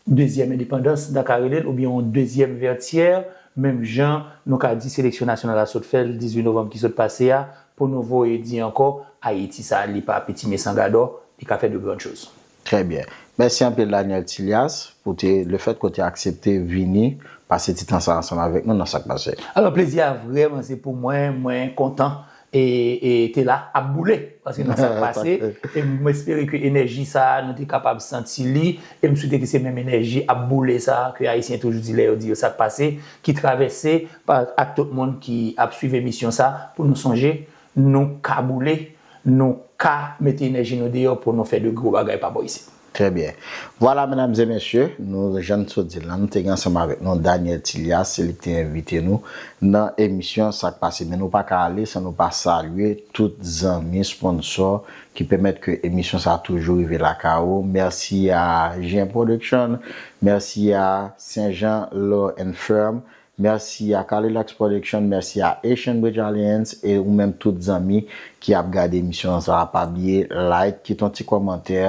dezyèm endepandans, n ta ka rele l, oubyen yon dezyèm Vètyè, menm jan nou ka di seleksyon nasyonal la sot fè l dizuit novanm ki sot pase a, pou nou voye di ankò, Ayiti sa, li pa piti, men san gadò, li ka fè de grann choz. Trè byen. Mèsi anpil, Daniel Tilias, pou te, le fèt ke w te aksepte vini pase ti tan sa ansanm avèk nou nan Sa k Pase. Alò, plezi a vrèman se pou mwen, mwen kontan e, e te la ap boule, paske nan Sa k Pase, e m espere ke enèji sa a, nou te kapab santi li, e m swete ke se menm enèji ap boule sa a, ke Ayisyen toujou di lè yo di yo Sa k Pase, ki travèse pa, ak tout moun ki ap swiv emisyon sa a, pou nou sonje, nou ka boule, nou ka mete enèji nou deyò pou nou fè de gwo bagay pa bò isit. Trè byen. Vwala, medam e mesye, nou, jan n sot di l la, nou te gen ansanm avèk nou Daniel Tilias, se li ki te envite nou nan emisyon Sa k Pase. Men nou pa ka ale san nou pa salye tout zanmi, sponsò ki pèmèt ke emisyon sa a toujou rive lakay ou. Mèsi a Jen Production, mèsi a Saint Jean Law and Firm, mèsi a Kalilux Production, mèsi a Haitian Bridge Alliance, e ou menm tout zanmi ki ap gade emisyon sa a, pa bliye like, kite yon ti kòmantè,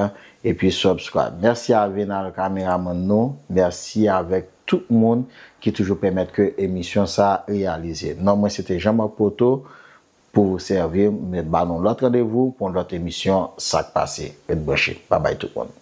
epi subscribe. Mèsi a Venal, kameramann nou, mèsi avèk tout moun ki toujou pèmèt ke emisyon sa a reyalize. Non mwen se te Jean Marc Poto, pou sèvi, m ba nou lòt randevou pou yon lòt emisyon Sa k Pase. Ret branche. Babay tout moun.